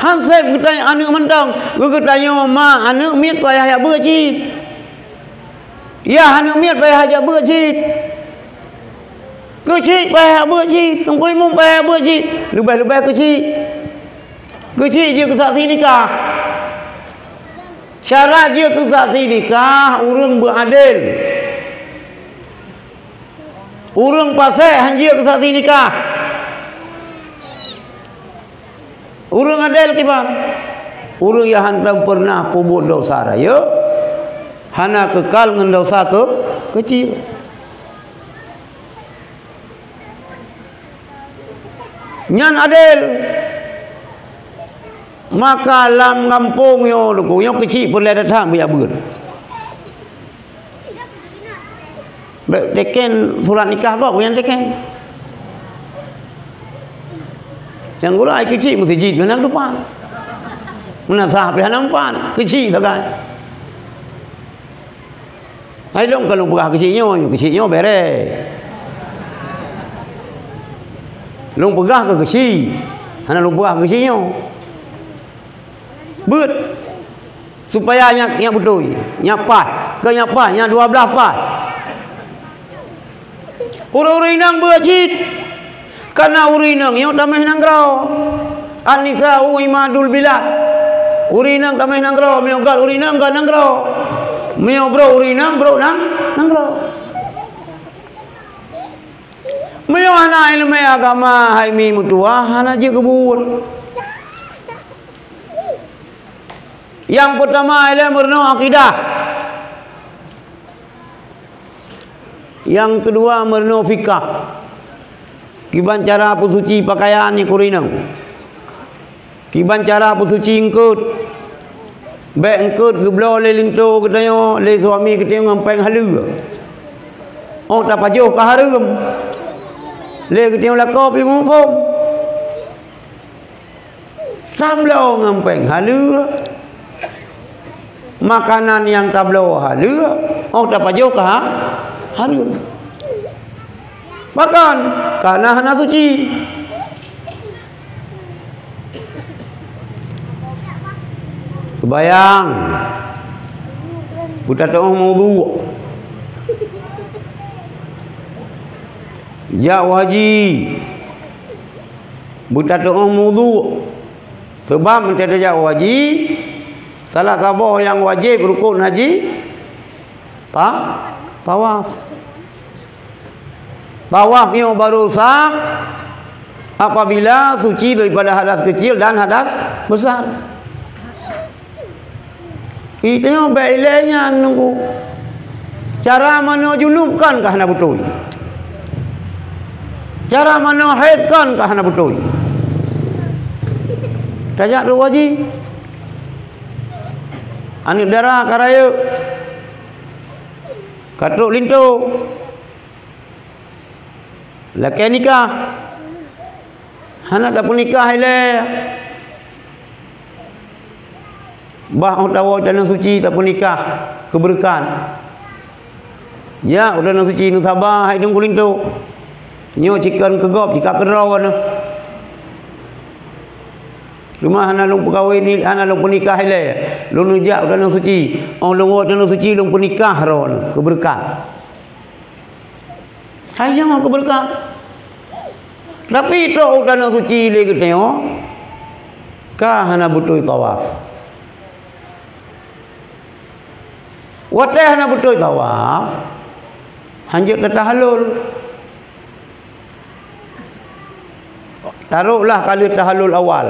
Han sép geutanyoe aneuëk mantong. Geu-, geutanyoe ma aneuëk miet payah jak beuet cit. Yah aneuëk miet payah jak beuet cit. Keuchik payah jak beuet cit. Teungku imum payah jak beuet cit. Leubeh-leubeh keuchik. Keuchik jeuet keu saksi nikah. Syarat jeuet keu saksi nikah, ureuëng beuadil. Ureuëng pasék han jeuet keu saksi nikah. Ureuëng adil kiban? Ureuëng nyang hántom peureunah peubuet desya rayeuk, hana keukal ngon desya keu-, keuchik. Nyan adil. Maka lam gampông nyoe, Teungku, nyoe keuchik peureulée that-that beujak beuet. Bék teken surat nikah gob, nyang teken. Nyang gura ai keuchik meuseujid meunan depan. Meunan sah pih hana umpan, keuchik sagai. Hai lôn ka lôn peugah keuchik nyoe, nyoe keuchik nyoe béré. Lôn peugah keu keuchik, hana lôn peugah keu keuchik nyoe. Beuet. Supaya nyak, nyak beutôi, nyak paih, keu nyak paih, nyak dua blaih paih. Ureuëng-ureuëng inong beuet cit, kana ureuëng inong nyoe tameh nanggroe. An-nisa'u imadul bilad. Ureuëng inong tameh nanggroe, meunyoe gat ureuëng inong gat nanggroe. Meunyoe brok ureuëng inong brok nang, nanggroe. Meunyoe hana iéleumé agama hai mi meutuwah hana jeuet keu buet. Nyang peutama ilée meurunoe akidah. Nyang keudua meurunoe fikah. Kiban cara peusuci pakaian nyang keu ureuëng inong. Kiban cara peusuci eungkôt. Bék eungkôt geubloe lé linto geutanyoe, lé suami geutanyoe ngon péng haleue. Óh tapajoh ka hareuem. Lé geutanyoe lakoe pih muphom. Tabloe ngon péng haleue, makanan nyang tabloe haleue, óh tapajoh ka ha-, hareuem. Pakon? Kana hana suci. Seumayang, beutatu'oh meuwudu. Jak haji, beutatu'oh meuwudu. Sabab meunyoe tajak haji, salah saboh nyang wajéb rukon haji, ta-, tawaf. Tawaf nyoe baru sah apabila suci daripada hadas kecil dan hadas besar. Itu nyoe bèk ilèe nyan nunggu. Cara manoe junub kan ka hana beutôi. Cara manoe haid kan ka hana beutôi. Tajak tu haji. Aneuk dara ka rayeuk. Ka trok linto. Lakèe nikah. Hana tapeunikah ilèe. Bah 'oh tawoe tanoh suci tapeunikah keubeureukan. Jak u tanoh suci neusaba hai dong kulinto. Nyoe cikon keu gob, jika keudroe neuh. Teuma hana lôn peukawen, hana lôn peunikah ilèe. Lôn neujak u tanoh suci. 'Oh lôn woe tanoh suci lôn peunikah droeneuh keubeureukan. Hai nyang keubeureukat. Tapi trok u tanoh suci lé geutanyoe ka hana beutôi tawaf. Watèe hana beutôi tawaf, hanjeuet tatahallul. Taroklah ka lheueh tahallul awal.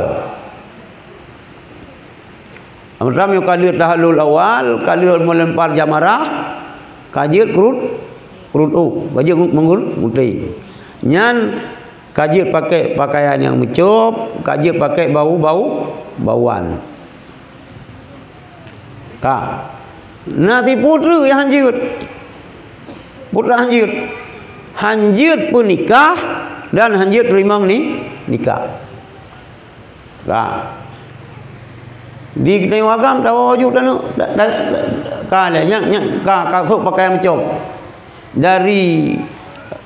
Amram nyoe ka lheueh tahallul awal, ka lheueh meulempar jamarah, ka jeuet keurut, keurut ôk, ka jeuet meungeurut muté. Nyan ka jeuet pakai pakaian nyang meucôb, ka jeuet pakai bau-bau, bauan. Ka. Na sipeue treuk nyang hanjeuet. Peue treuk hanjeuet. Hanjeuet peunikah dan hanjeuet teurimong ni, nikah. Ka. Di geutanyoe agam tawoe ju tanoh, ta-, ta-, ka lé, nyan, nyan, ka, ka sôk pakai meucôb. Dari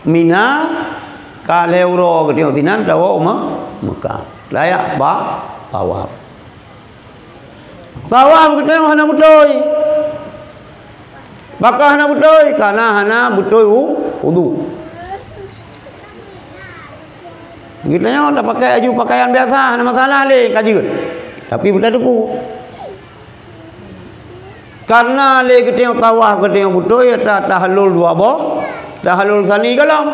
Mina, ka lhèe uroe geutanyoe sinan tawoe u Me-, Mekah. Tajak ba-, tawaf. Tawaf geutanyoe hana beutôi. Pakon hana beutôi? Karena hana beutôi u-, wudu. Geutanyoe tapakai aju pakaian biasa, hana masalah lé ka jeuet. Tapi beutateupeue. Karena lé geutanyoe tawaf geutanyoe beutôi, ta-, tahallul dua boh, tahallul sani gohlom.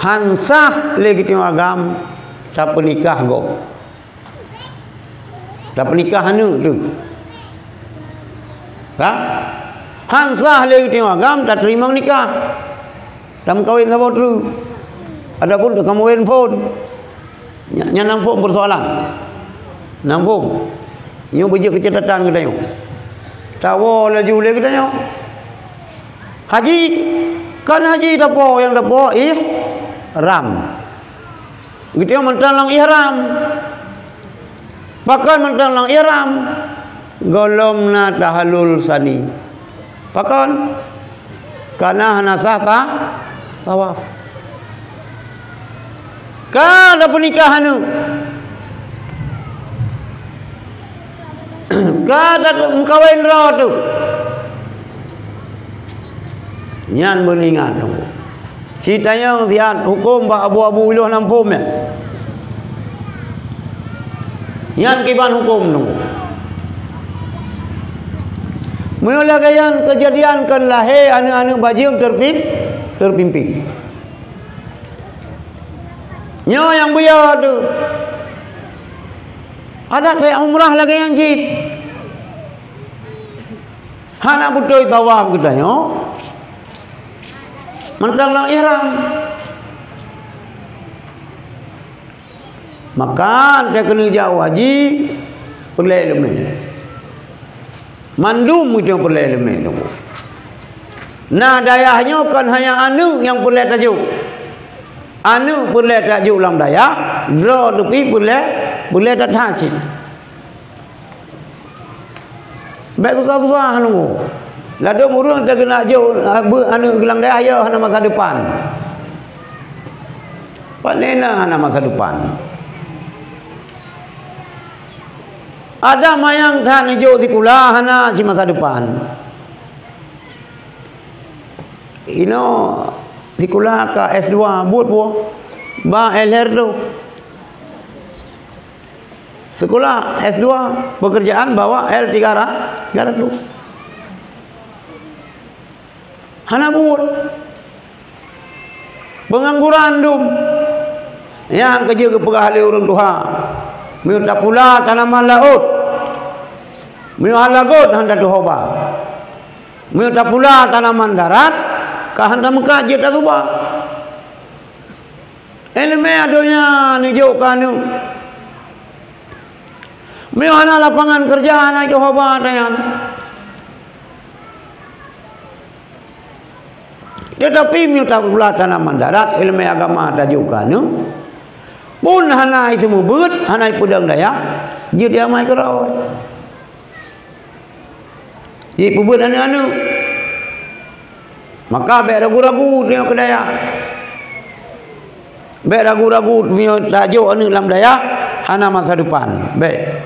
Han sah lé geutanyoe agam tapeunikah gob. Tapeunikah aneuk tu. Ka? Han sah lé geutanyoe agam tateurimong nikah. Tameukawen saboh treuk. Ataupun tameukawen phon. Nya, nyan nam phon persoalan. Nam phon. Nyoe beujeuet keucatatan geutanyoe. Tawoe laju lé geutanyoe. Haji, kan haji tapo nyang tapo ihram. Geutanyoe mantong lam ihram. Pakon mantong lam ihram? Gohlom na tahallul sani. Pakon? Karena hana sah ta-, tawaf. Ka tapeunikah aneuk. Ka tameukawen droe tu. Nyan beuneuingat. Sitanyong siat huköm bak abu-abu ilôh nam phom nyan. Nyan kiban huköm nyoe. Meunyoe lagèe nyan keujadian kon lahé aneuk-aneuk bajeueng teurpim-, teurpimpin. Nyoe nyang beuyo tu. Adak lé umrah lagèe nyan cit. Hana beutôi tawaf geutanyoe. Mantong lam ihram. Maka, teuh keuneuk jak haji, peureulèe leumèe. Mandum itu peureulèe leumèe. Na dayah nyoe kon hanya aneuk nyang peureulèe tajok. Aneuk peureulèe tajok lam dayah, droe teupih peureulèe, peureulèe that-that cit. Bèk susah-susah nunggu. Ladôm ureueng teuh keuneuk jok, ah, beuet aneuk geulang dayah, ya, hana masa depan. Pane na hana masa depan. Ada manyang that neujok sikula hana cit masa depan. Inoe sikula ka S dua buet boh, ba L R tu. Sikula S dua, pekerjaan bawa L tiga ratus. Hana buet. Peungangguran dum. Nyang keujeuet geupeugah lé ureuëng tuha. Meunyoe tapula tanaman laôt. Meunyoe hana laôt hana tatuhoba. Meunyoe tapula tanaman darat, ka hana meukat jeuet tasuba. Iéleumé donya neujok keu aneuëk. Meunyoe hana lapangan keureuja, hana tatuhoba tanyan. Teutapi meunyoe tapula tanaman darat, iéleumé agama tajok keu aneuëk, pun hana jiseumeubeuet, hana jipeudong dayah, jeuet jiamai keudroe. Jipeubeuet aneuëk-aneuëk. Maka bék ragu-ragu tanyoe keu dayah. Bék ragu-ragu meunyoe tajok aneuëk lam dayah, hana masa depan. Bék.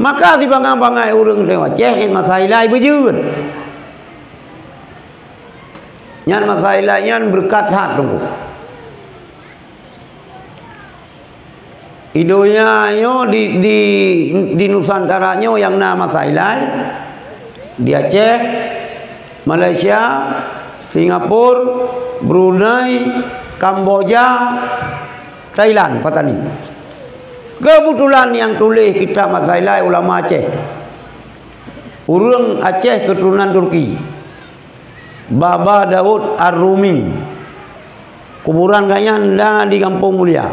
Maka sibangai-bangai ureuëng di Aceh nyan masa ilai beujeuet. Nyan masa ilai nyan beureukat that teungku. Di donya nyoe di, di, di Nusantara nyoe nyang na masa ilai, di Aceh, Malaysia, Singapura, Brunei, Kamboja, Thailand, Patani. Keubeutulan nyang tuléh kitab masa ilai ulama Aceh. Ureuëng Aceh keuturonan Turki. Baba Daud Ar-Rumi. Kuburan gobnyan na di Gampông Mulia.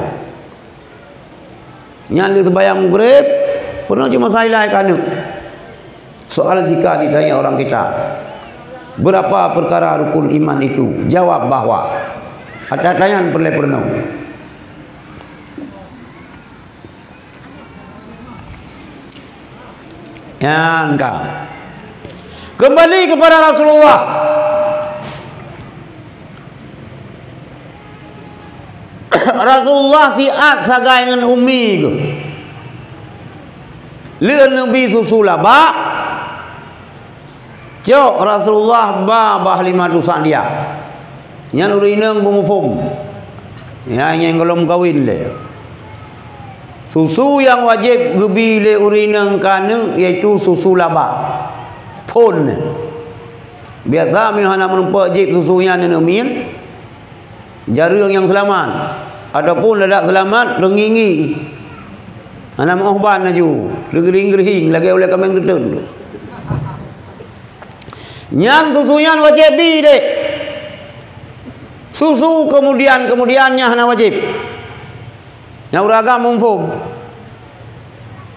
Nyan lheueh seumayang Maghrib, peunoh cuma sa ilai keu aneuëk. Soal jika ditanya orang kita, "Berapa perkara rukun iman itu?" Jawab bahwa. Ata tanyan peureulée peurunoe. Nyan ka. Kembali kepada Rasulullah. Rasulullah siat sagai ngon umi geuh. Lheueh neubi susu labak, cok Rasulullah ba, ba Halimatu Sa'diyah. Nyan ureuëng inong beumuphom. Nyan nyang gohlom kawin lé. Susu nyang wajéb geubi lé ureuëng inong keu aneuëk yaitu susu labak. Phon. Biasa meunyoe hana meurumpok jieb susu nyan aneuëk miet, jareueng nyang seulamat. Ataupun dadak seulamat, reunginggi. Hana meuoh ban laju, reugeuring-geuring lagée ulée kaméng teuteun. Nyan susu nyan wajéb bi deh. Susu kemudian-kemudian nyan hana wajéb. Nyang ureuëng agam muphom.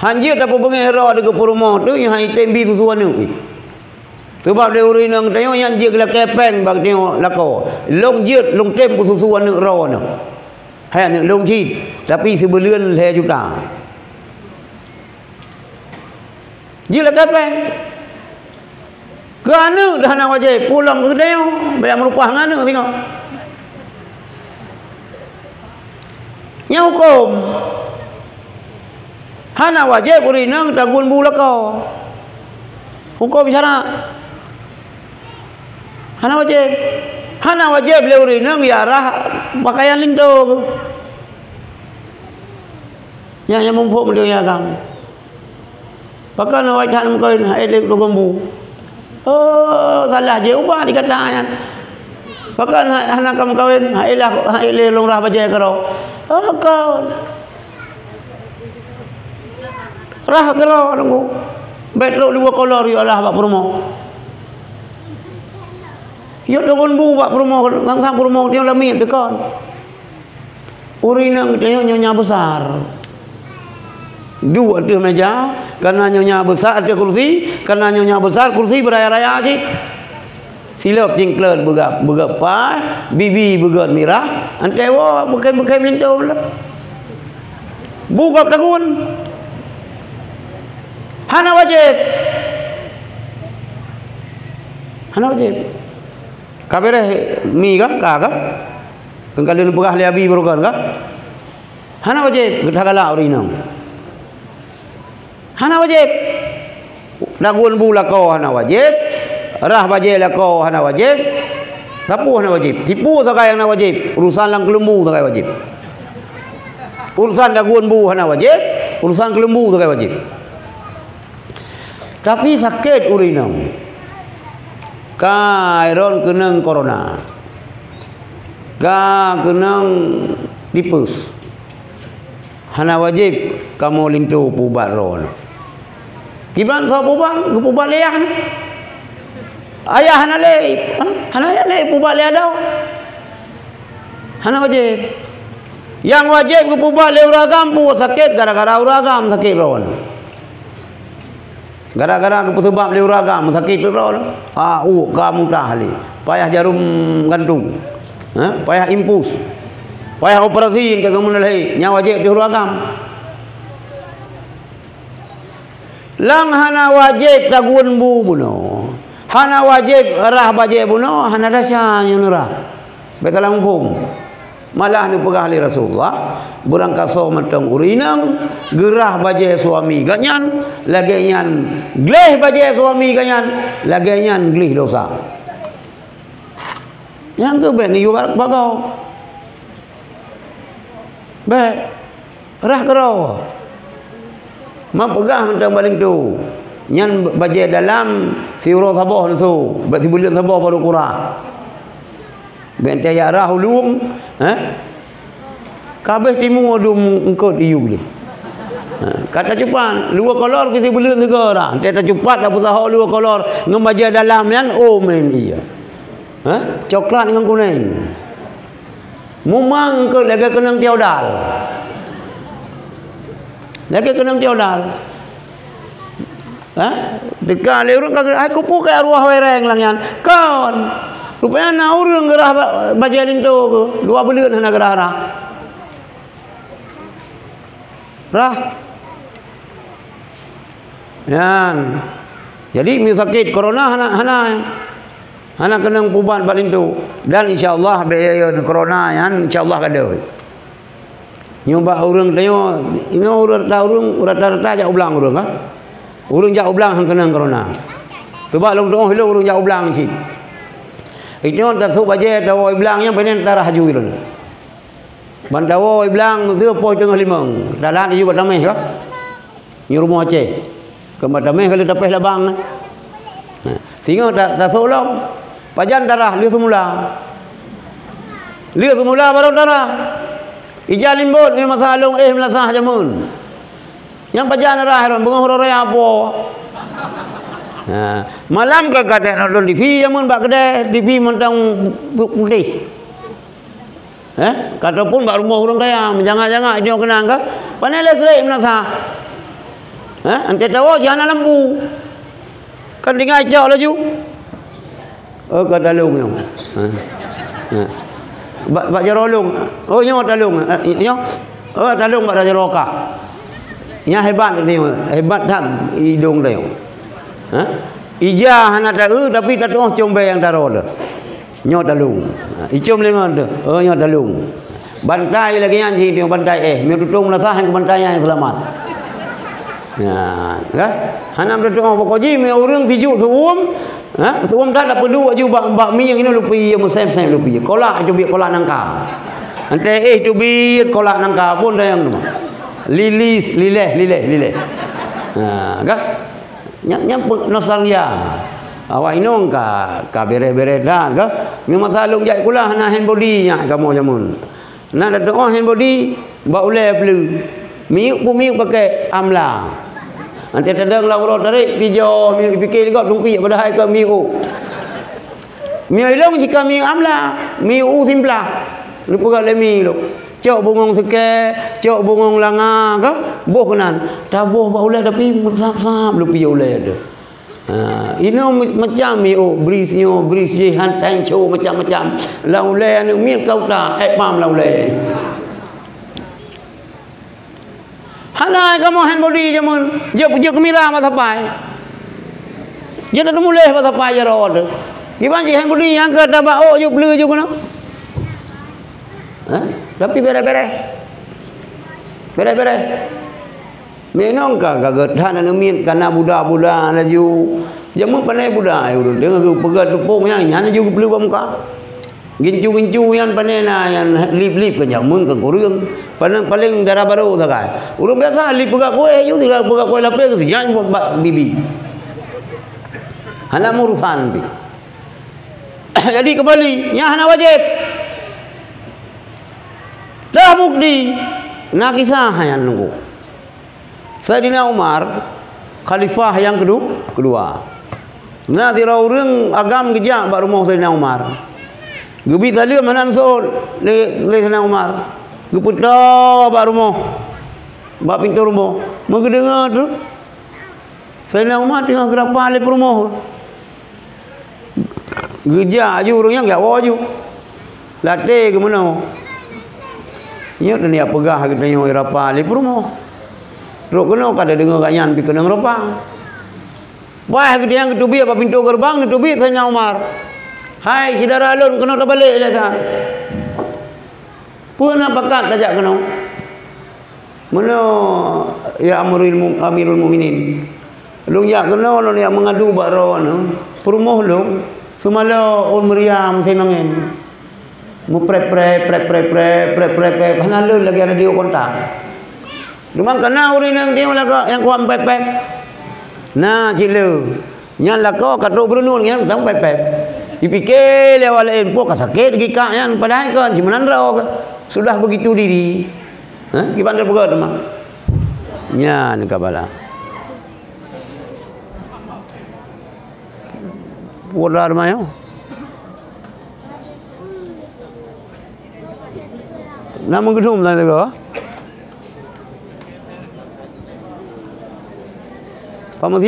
Hanjeuet tapeubeungéh droe di keu peurumoh teuh nyang han item bi susu aneuëk. Sabab lé ureuëng inong tanyoe nyan jeuet geulakée péng bak tanyoe lakoe. Lôn jeuet lôn tem peususu aneuëk droe nyoe. Hai aneuëk lôn cit, tapi sibuleuen lhée juta. Jeuet lakée péng. Keu aneuëk dah hana wajéb, pulang keu geutanyoe, baya meurupah ngon aneuëk singoh. Nyan huköm. Hana wajéb ureuëng inong tagun bu lakoe. Huköm syara. Hana wajéb. Hana wajéb lé ureuëng inong yarah pakaian linto. Nyan nyang muphom lé agam. Pakon awai that meukawen, hai lé lôn bu. Oh, salah jih ubah di gata nyan. Pakon ha-, hana ka meukawen, hai lah, hai lé lôn rhah bajée keudroe. Oh, kon. Rhah keudroe nunggu. Bék trok luwa kolor ya Allah bak peurumoh. Ya turun bu bak peurumoh, ngang-ngang peurumoh dia lamiet dekat. Ureuëng inong geutanyoe nyonya besar. Duek ateueh meja, karena nyonya besar ateueh kursi, karena nyonya besar kursi beuraya-raya cit. Silop cingklot beugab, beugab pai, bibi beugöt mirah, antée woe beukem-beukem linto. Bu gob tagun. Hana wajéb. Hana wajéb. Ka beureh mi ka? Ka, ka? Keu ka lheueh neupeugah lé Abi Brogan ka? Hana wajéb, geudah galak ureuëng inong. Hana wajéb. Dagun bu lakoe hana wajéb. Rhah bajée lakoe hana wajéb. Sapeue hana wajéb? Tipu sagai hana wajéb. Urusan lam keuleumbu sagai wajéb. Urusan dagun bu hana wajéb. Urusan keuleumbu sagai wajéb. Tapi sakét ureuëng inong. Ka iron keunong corona. Ka keunong tipes. Hana wajéb kamoe linto peuubat droe nyoe. Kiban soe peuubat, geupeuubat lé ayah nyoe. Ayah hana lé, ha? Hana lé peuubat lé adoe. Hana wajéb. Nyang wajéb geupeuubat lé ureuëng agam peue sakét gara-gara ureuëng agam sakét droe nyoe. Gara-gara geupeuseubab lé ureuëng agam sakét droe nyoe. Ah, u ka mutah lé. Payah jarum gantung. Ha? Payah impus. Payah operasi untuk kamu lahé. Nyang wajéb di ureuëng agam. Lam hana wajéb dagun bu bunoe. Hana wajéb rhah bajée bunoe, hana desya nyoe neurhah. Bék salah muphom. Malah neupeugah lé Rasulullah, beurangkasoe mantong ureuëng inong geurhah bajée suami geuh nyan, lagée nyan gleh bajée suami geuh nyan, lagée nyan gleh dosa. Nyang keu bék neuyue bagoe. Bék. Rhah keudroe. Meupeugah mantong bak linto. Nyan bajée dalam siuroe saboh neusu, bak sibuleuen saboh barô kurah. Bék teuh jak rhah u lueng, eh? Ka abéh timu dum eungkot iyup lé. Ha, ka tacupat, luwa kolor pih sibuleuen sigoe rhah. Teuh tacupat tapeusaho luwa kolor ngon bajée dalam nyan, oh, mén iya. Ha? Coklat ngon kunéng. Mumang eungkot lagée keunong tiodal. Lagée keunong tiodal. Ha? Teuka lé ureuëng ka geurhah, "Hai, keupeue keu arwah wéréng lam nyan?" Kon. Rupanya na ureuëng geurhah ba-, bajée linto keuh, dua buleuen hana geurhah-rhah. Rhah. Nyan. Jadi, meunyoe sakét corona hana, hana, hana keunong peuubat bak linto. Dan insya Allah, bèk corona nyan insya Allah ka deuh. Nyoe bak ureuëng tanyoe, inoe ureuëng rata ureuëng, rata-rata jak u blang ureuëng, ha? Ureuëng jak u blang han keunong corona. Sabab lôn tu'oh ilôn ureuëng jak u blang cit. Inoe tasôk bajée tawoe blang nyan, bèk nyan tarhah aju ilôn. Ban tawoe blang, meuseu poh teungoh limong. Talat aju bak tameh ka. Nyoe rumoh Aceh. Keu bak tameh ka lheueh tapéh labang. Nah, singoh ta-, tasôk lom. Pajan tarhah, lheueh seumula. Lheueh seumula barô tarhah. Ija limbot, meumasah lôn éh meulasah jameun. Nyang pajan tarhah lôn, beungoh uroe raya po. Nah, malam ka gadeh nonton T V jameun bak keudè, T V mantong putéh. Eh, ka troh phon bak rumoh ureuëng kaya, meujangak-jangak inoe keunong ka. Pane listrik meunasah. Eh, 'oh tawoe jih hana lampu. Kan tinggai cok laju. Oh, ka talông nyoe. Eh. Eh. Bak, bak jaroe lông. Oh, nyoe talông. Eh, nyoe. Oh, talông bak jaroe ka. Nyan hebat ni, hebat that idông teuh. Ha? Ija hana taeu, tapi tatu'oh cong bèe nyang taroe teuh. Nyoe talông. Ha, icom lé ngon teuh. Oh, nyoe talông. Bantai lagèe nyan cit, bantai éh. Meunyoe tutông meunasah, bantai nyan nyang seulamat. Ya, kan? Hana meutu'oh pokok jih, meunyoe ureueng sijuek seuuem, ha, seuuem that tapeuduek aju bak, bak mieng inoe lupi, meusém-sém lupi. Kolak teubiet kolak nangka. Antée éh teubiet kolak nangka pun sayang teuma. Lilis, lileh, lileh, lileh. Ha, kan? Nyan, nyan pe-, nostalgia. Awak inong ka, ka bereh-bereh that, kan? Meunyoe masa lôn jak sikula hana hand body nyan kamoe jameun. Na tatu'oh hand body, bak ulèe peuleueh. Miyueb pun miyueb pakai amla. Antée tadong lam uroe tarék, pijoh miyueb, pike lé gob tungkik, padahai kon miyueb. Miyueb ilong jika miyueb amla, miyueb u simplah. Neupeugah lé mi lôn. Cok bungong seukée, cok bungong langa, ka? Boh keunan. Taboh bak ulèe tapi meusab-sab lôn pijoh ulèe teuh. Ha, inoe me-, macam miyueb, bris nyoe, bris jih, han teng cho macam-macam. Lam ulèe aneuk miet ka uta, ék pam lam ulèe. Hana kamoe hand body jameun, jeuet, jeuet keumira bak sapai. Jeuet tateumuléh bak sapai jaroe teuh. Kiban cit hand body nyang ka tabak ôk ju, peuleueh ju keunoe. Ha? Tapi bereh-bereh. Bereh-bereh. Meunyoe ka, ka geuh that aneuk miet, ka na buda-buda laju. Jameun pandai buda, ai ureueng deungoe geupeugah teupông nyan, nyan laju geupeuleueh bak muka. Gincu-gincu nyan pandai na, nyan lip-lip kan jameun kan kureueng. Paling, paling dara barô sagai. Ureueng biasa lip peugah kueh, laju sira peugah kueh lapeh, geuh seunyai bak bibi. Hana urusan pih. Jadi kembali, nyan hana wajéb. Dah bukti, na kisah nyan nunggu. Saidina Umar, khalifah nyang kedu-, kedua. Na sidroe ureueng agam geujak bak rumoh Saidina Umar. Geubi saleuem hana neuseuôt lé, lé Saidina Umar. Geupeutoe bak rumoh, bak pintoe rumoh. Meugeudeungoe teuk, Saidina Umar teungoh geurapa lé peurumoh. Geujak aju ureueng nyan geujak woe aju. Latée geumeunoe. Nyoe teungoh peugah geutanyoe rapa lé peurumoh. Trok keunoe ka tadeungoe gobnyan pih keunong rapa. Bah geutanyoe geuteubiet bak pintoe geureubang, neuteubiet Saidina Umar. "Hai syedara lôn, keunoe tabalek ilée that." "Peue na pakat tajak keunoe?" "Meunoe, ya Amirul Mu-, Amirul Mukminin, lôn jak keunoe lôn jak meungadu bak droeneuh, peurumoh lôn seumaloe ôn meuria meuseumangén. Meuprep-prep, prep-prep, prep-prep, hana lôn lagée radio kontak. Teuma kana ureueng nyang teuh lagak nyang kuat meuprep-prep. Na cit le." Nyan lakoe ka trok beureunueng nyan lam pép-pép. Jipike lé awak laén, "Peue ka sakét gikak nyan, padahai kon simeunan droe." Sudah begitu diri. Ha? Kiban teupeugah teuma. Nyan ka bala. Peue dah teuma nyoe? Na meugeudum lam sigoe. Pak Musi.